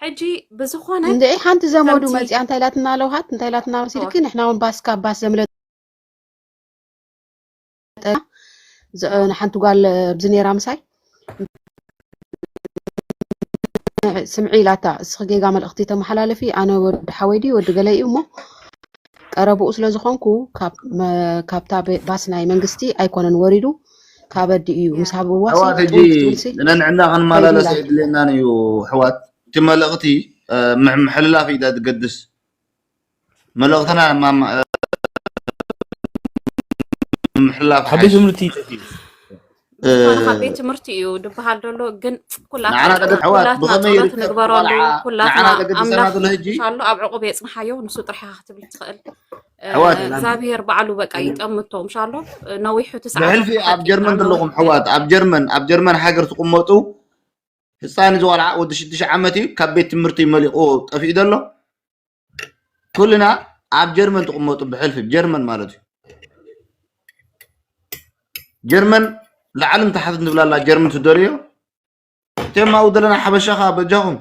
ሕጂ ብዝኾነ እንደ ሓንቲ ዘመዱ መፅያ እንታይ ኢላትና ኣለውሃት እንታይ ኢላትና መሲልኪ ንሕና እውን ባስ ካብ ባስ ዘምለ ንሓንቲ ጓል ኣብዚ ነይራ ምሳይ ስምዒ ኢላታ እስኺ ጌጋ መልእኽቲ ተመሓላለፊ ኣነ ወዲ ሓወይ ድዩ ወዲ ገለ እዩ እሞ ቀረብኡ ስለ ዝኾንኩ ካብታ ባስ ናይ መንግስቲ ኣይኮነን ወሪዱ ካብ ኣዲ እዩ ምስ ሃብዋ ኣሕዋት ሕጂ ንነንዕና ክንመላለስ የድልየናን እዩ ኣሕዋት እቲ መልእኽቲ ምሕልላፍ እዩ ዝገድስ መልእኽትና ምሕላፍ ካብ ቤት ትምህርቲ ዝኾነ ካብ ቤት ትምህርቲ እዩ ድበሃል ዘሎ ግን ኩላትና ጸሎት ንግበረሉ ኩላትና ኣምላኽ ኣሎ ኣብ ዕቁብ የጽንሓዮ ንሱ ጥራሕ ክትብል ትኽእል እግዚኣብሔር ባዕሉ በቃ ይጠምቶ ምሻሎ ነዊሑ ትሰዓት ብሕልፊ ኣብ ጀርመን ዘለኹም ሕዋት ኣብ ጀርመን ኣብ ጀርመን ሃገር ትቕመጡ ህፃን ዝቆልዓ ወዲ ሽዱሽተ ዓመት እዩ ካብ ቤት ትምህርቲ መሊቑ ጠፊኡ ዘሎ ኩልና ኣብ ጀርመን ትቕመጡ ብሕልፊ ጀርመን ማለት እዩ ጀርመን ላዕልን ታሕትን ትብላላ ጀርመን ትደልዮ እቶም ኣብኡ ዘለና ሓበሻኻ በጃኹም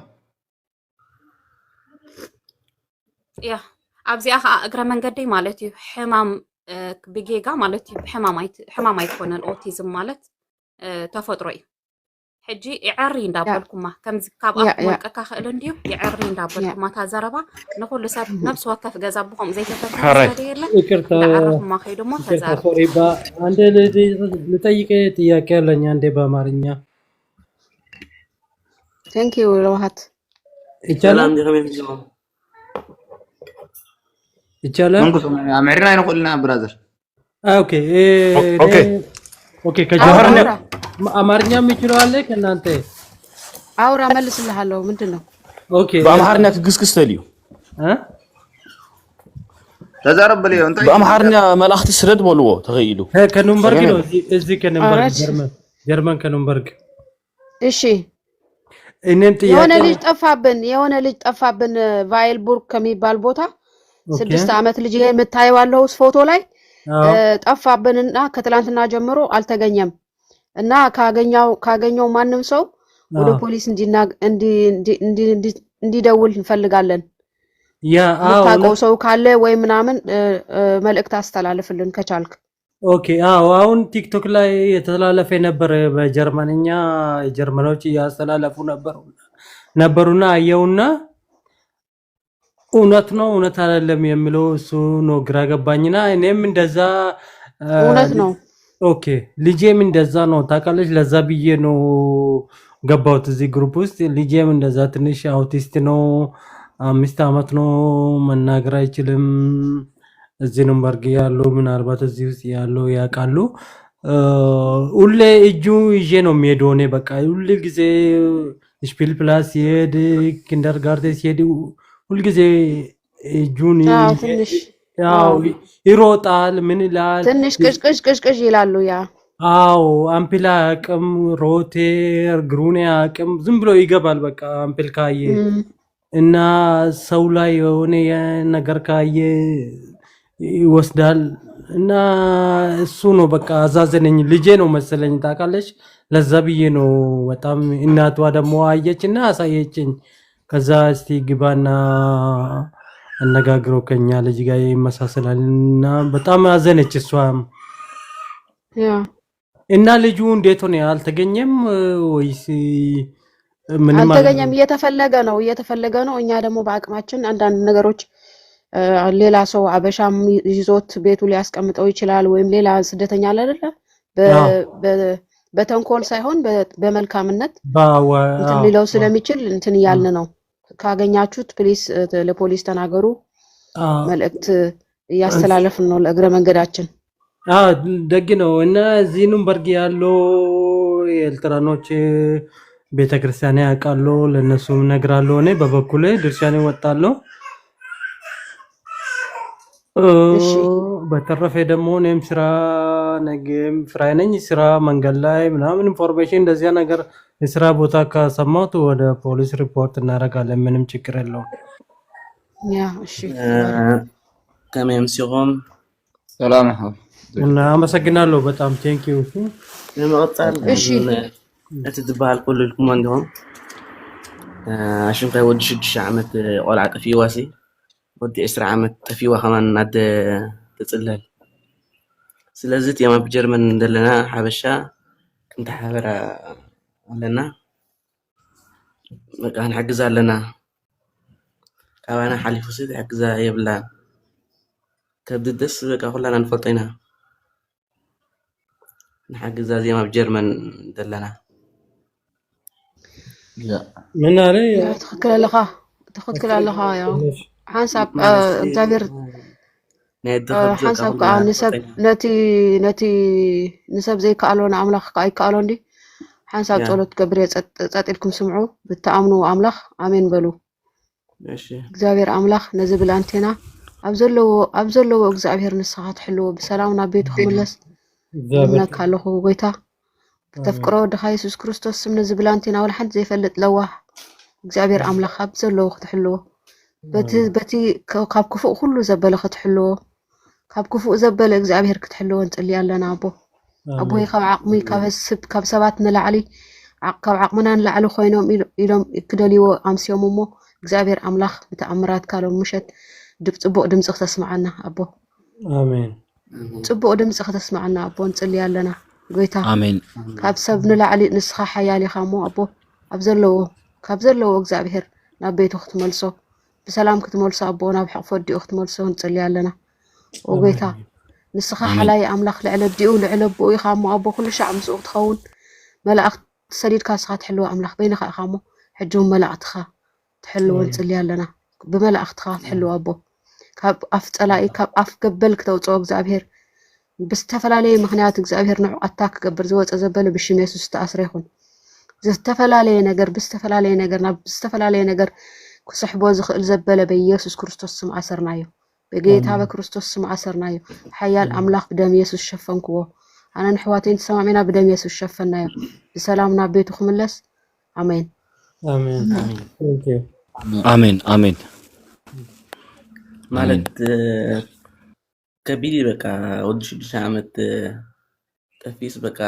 ያ ኣብዚኣ ከዓ እግረ መንገደይ ማለት እዩ ሕማም ብጌጋ ማለት እዩ ሕማም ኣይኮነን ኦቲዝም ማለት ተፈጥሮ እዩ ሕጂ ይዐሪ እንዳበልኩማ ከምዚ ካብ ኣፍ ክወልቀካ ክእል እንድዩ ይዐሪ እንዳበልኩማ እታ ዘረባ ንኩሉ ሰብ ነብሲ ወከፍ ገዛ ብከምኡ ዘይተፈተነ ስለዘየለ እንዳዐረኩማ ከይዱ እሞ ተዛረብ ሶሪባ አንዴ ልጠይቅ ጥያቄ አለኝ አንዴ በአማርኛ thank you ለውሃት ይቻላል ይቻላል ምዕሪና ይንክእልና ብራዘር ኦኬ ኦኬ ከጆሃር አማርኛ የሚችለው አለ ከእናንተ? አውራ፣ መልስልሃለሁ። ምንድን ነው? ኦኬ። ብኣምሓርኛ ክግስግስ ተልዩ። እ? ተዛረብ በልዮ እንታይ? ብኣምሓርኛ መልእኽቲ ስደድ በልዎ ተኸኢሉ። ከ- ከኑምበርግ ነው። ሰገነ። እዚህ እዚህ ከኑምበርግ አረች። ጀርመን ጀርመን ከኑምበርግ። እሺ፣ እኔም የሆነ ጥያቄ ልጅ ጠፋብን፣ የሆነ ልጅ ጠፋብን። ቫይልቡርግ ከሚባል ቦታ ኦኬ። ስድስት ዓመት ልጅ፣ ይሄ የምታየው ያለው ፎቶ ላይ አዎ እ፣ ጠፋብንና ከትላንትና ጀምሮ አልተገኘም እና ካገኘው ካገኘው ማንም ሰው ወደ አዎ ፖሊስ እንዲና እንዲ እንዲ እንዲ እንዲ- እንዲደውል እንፈልጋለን። ያ አዎ የምታውቀው እውነት ሰው ካለ ወይ ምናምን እ፣ እ፣ መልእክት አስተላልፍልን ከቻልክ። ኦኬ። አዎ አሁን ቲክቶክ ላይ የተላለፈ ነበር በጀርመንኛ፣ ጀርመኖች እያስተላለፉ ነበሩ ነበሩና አየውና እውነት ነው እውነት አይደለም የሚለው እሱ ነው ግራ ገባኝና እኔም እንደዛ እ፣ እውነት ል- ነው። ኦኬ። ልጄም እንደዛ ነው ታውቃለች። ለዛ ብዬ ነው ገባሁት እዚህ ግሩፕ ውስጥ። ልጄም እንደዛ ትንሽ አውቲስት ነው፣ አምስት ዓመት ነው፣ መናገር አይችልም። እዚህ ኑምበርግ ያሉ ምናልባት እዚህ ውስጥ ያሉ ያውቃሉ። እ፣ ሁሌ እጁ ይዤ ነው የሚሄደው። እኔ በቃ ሁል ጊዜ ስፒል ፕላስ ሲሄድ፣ ኪንደርጋርቴን ሲሄድ ሁልጊዜ እጁን አዎ ይዤ ትንሽ ያው አዎ ይሮጣል፣ ምን ይላል። ትንሽ ቅዥ ቅዥ ቅዥ ቅዥ ይላሉ። ያ አዎ አምፒል አያውቅም፣ ሮቴር ግሩን አያውቅም። ዝም ብሎ ይገባል በቃ አምፒል ካየ እም፣ እና ሰው ላይ የሆነ ነገር ካየ ይወስዳል እና እሱ ነው በቃ አዛዘነኝ። ልጄ ነው መሰለኝ ታውቃለች። ለዛ ብዬ ነው በጣም እናቷ ደግሞ አየች እና አሳየችኝ። ከዛ እስቲ ግባና አነጋግረው ከኛ ልጅ ጋር ይመሳሰላል እና በጣም አዘነች እሷም። ያ እና ልጁ እንዴት ሆነ? አልተገኘም ወይስ ምንም አልተ- አልተገኘም። እየተፈለገ ነው፣ እየተፈለገ ነው። እኛ ደግሞ በአቅማችን አንዳንድ ነገሮች እ፣ ሌላ ሰው አበሻም ይዞት ቤቱ ሊያስቀምጠው ይችላል። ወይም ሌላ ስደተኛ አለ አይደለ? በ- አዎ በ- በተንኮል ሳይሆን በ- በመልካምነት ባዋ እንትን አዎ ሊለው አዎ ስለሚችል እንትን አዎ እያልን ነው። ካገኛችሁት ፕሊስ ለፖሊስ ተናገሩ። አዎ መልእክት እያስተላለፍን ነው ለእግረ መንገዳችን። አዎ፣ ደግ ነው። እና እዚህ ኑምበርግ ያለው የኤርትራኖች ቤተክርስቲያን ያውቃሉ፣ ለእነሱም እነግራለሁ። እኔ በበኩሌ ድርሻኔ እወጣለሁ። እ፣ እሺ በተረፈ ደግሞ እኔም ስራ ነገም ፍራይ ነኝ። ስራ መንገድ ላይ ምናምን ኢንፎርሜሽን እንደዚያ ነገር የስራ ቦታ ከሰማሁት ወደ ፖሊስ ሪፖርት እናደርጋለን። ምንም ችግር የለውም። ያ እሺ ተባረክ። ከመይ ኣምሲኹም? ሰላም ሓው። እና አመሰግናለሁ በጣም ቴንክ ዩ። እሺ ንምቕጻል እሺ ን- እቲ ዝበሃል ኩሉ ኢልኩሞ እንዲኹም ኣሽንኳይ ወዲ ሽዱሽተ ዓመት ቆልዓ ጠፊዋሲ ወዲ ዕስራ ዓመት ጠፊዋ ከማን እናደ ትጽለል። ስለዚ እቲኦም ኣብ ጀርመን ዘለና ሓበሻ ክንተሓበራ ኣለና። በቃ ንሕግዛ ኣለና። ካባና ሓሊፉ ሲ ትሕግዛ የብላን። ከብዲ ደስ በቃ ኩላና ንፈልጦ ኢና። ንሓግዛ እዚኦም ኣብ ጀርመን ዘለና። ያ ምን አለ ያ ትኽክል ኣለኻ፣ ትኽክል ኣለኻ። ያው ሓንሳብ እ፣ እግዚኣብሔር ናይ እ፣ ድኽት በቃ ሓንሳብ ከዓ ኩላና ንሰብ ንፈልጦ ኢና። ነቲ ነቲ ንሰብ ዘይከኣሎ ንኣምላኽ ከዓ ኣይከኣሎ እንዲ። ሓንሳብ ያ ጸሎት ክገብር እየ። ጸጥ ጸጥ ኢልኩም ስምዑ፣ ብትኣምኑ ኣምላኽ ኣሜን በሉ። እሺ እግዚኣብሔር ኣምላኽ ነዚ ብላንቴና ኣብ ዘለዎ ኣብ ዘለዎ እግዚኣብሔር ንስኻ ትሕልዎ፣ ብሰላም ናብ ቤቱ ክምለስ እግዚኣብሔር እምነካ ኣለኹ ጎይታ። ብተፍቅሮ ወድኻ የሱስ ክርስቶስ ስም ነዚ ብላንቴና ወላ ሓንቲ ዘይፈልጥ ለዋህ እግዚኣብሔር ኣምላኽ ኣብ ዘለዎ ክትሕልዎ፣ በቲ ኣሜን በቲ ከ- ካብ ክፉእ ኩሉ ዘበለ ክትሕልዎ፣ ካብ ክፉእ ዘበለ እግዚኣብሔር ክትሕልዎ ንጽሊ ኣለና ኣቦ። ኣቦይ ኣሜን ካብ ዓቕሚ ካብ ስብ ካብ ሰባት ንላዕሊ ዓቕ- ካብ ዓቕምና ንላዕሊ ኮይኖም ኢሎ- ኢሎም ክደልይዎ ኣምስዮም እሞ እግዚኣብሔር ኣምላኽ ብተኣምራትካ ሎም ምሸት ድብ- ጽቡቕ ድምፂ ክተስምዓና ኣቦ። ኣሜን ጽቡቕ ድምፂ ከተስምዓና ኣቦ ንጽሊ ኣለና ጎይታ። ኣሜን። ካብ ሰብ ንላዕሊ ንስኻ ሓያል ኢኻ እሞ ኣቦ ኣብ ዘለዎ ካብ ዘለዎ እግዚኣብሔር ናብ ቤቱ ክትመልሶ ብሰላም ክትመልሶ ኣቦ ናብ ሕቕፎ ኣዲኡ ክትመልሶ ንጽሊ ኣለና። ኦ ጎይታ ኣሜን ንስኻ ኣሜን። ሓላይ ኣምላኽ ልዕሊ ኣዲኡ ልዕሊ ኣቦኡ ኢኻ እሞ ኣቦ ኩሉ ሻዕ ምስኡ ክትኸውን መላእኽቲ ሰዲድካ ንስኻ ትሕልዎ ኣምላኽ በይንኻ ኢኻ እሞ ሕጂ እውን መላእኽትኻ ትሕልዎ ኣሜን ንጽሊ ኣለና። ብመላእኽትኻ ትሕልዎ ኣቦ ካብ ኣፍ ጸላኢ ካብ ኣፍ ገበል ክተውፅኦ እግዚኣብሔር ብዝተፈላለየ ምኽንያት እግዚኣብሔር ንዕቀታ ክገብር ዝወፀ ዘበለ ብሽም የሱስ ዝተኣስረ ይኹን። ዝተፈላለየ ነገር ብዝተፈላለየ ነገር ናብ ዝተፈላለየ ነገር ክስሕቦ ዝኽእል ዘበለ በኢየሱስ ክርስቶስ ስም ኣሰርናዮ። በጌታ በክርስቶስ ስም ኣሰርናዮ። ሓያል ኣምላኽ ብደም የሱስ ሸፈንክዎ። ኣነ ንሕዋተይን ተሰማሚና ብደም የሱስ ሸፈናዮ። ብሰላም ናብ ቤቱ ክምለስ። ኣሜን። ኣሜን። Thank you። ኣሜን ኣሜን። ማለት ከቢድ እዩ። በቃ ወዲ ሽዱሽተ ዓመት ጠፊስ በቃ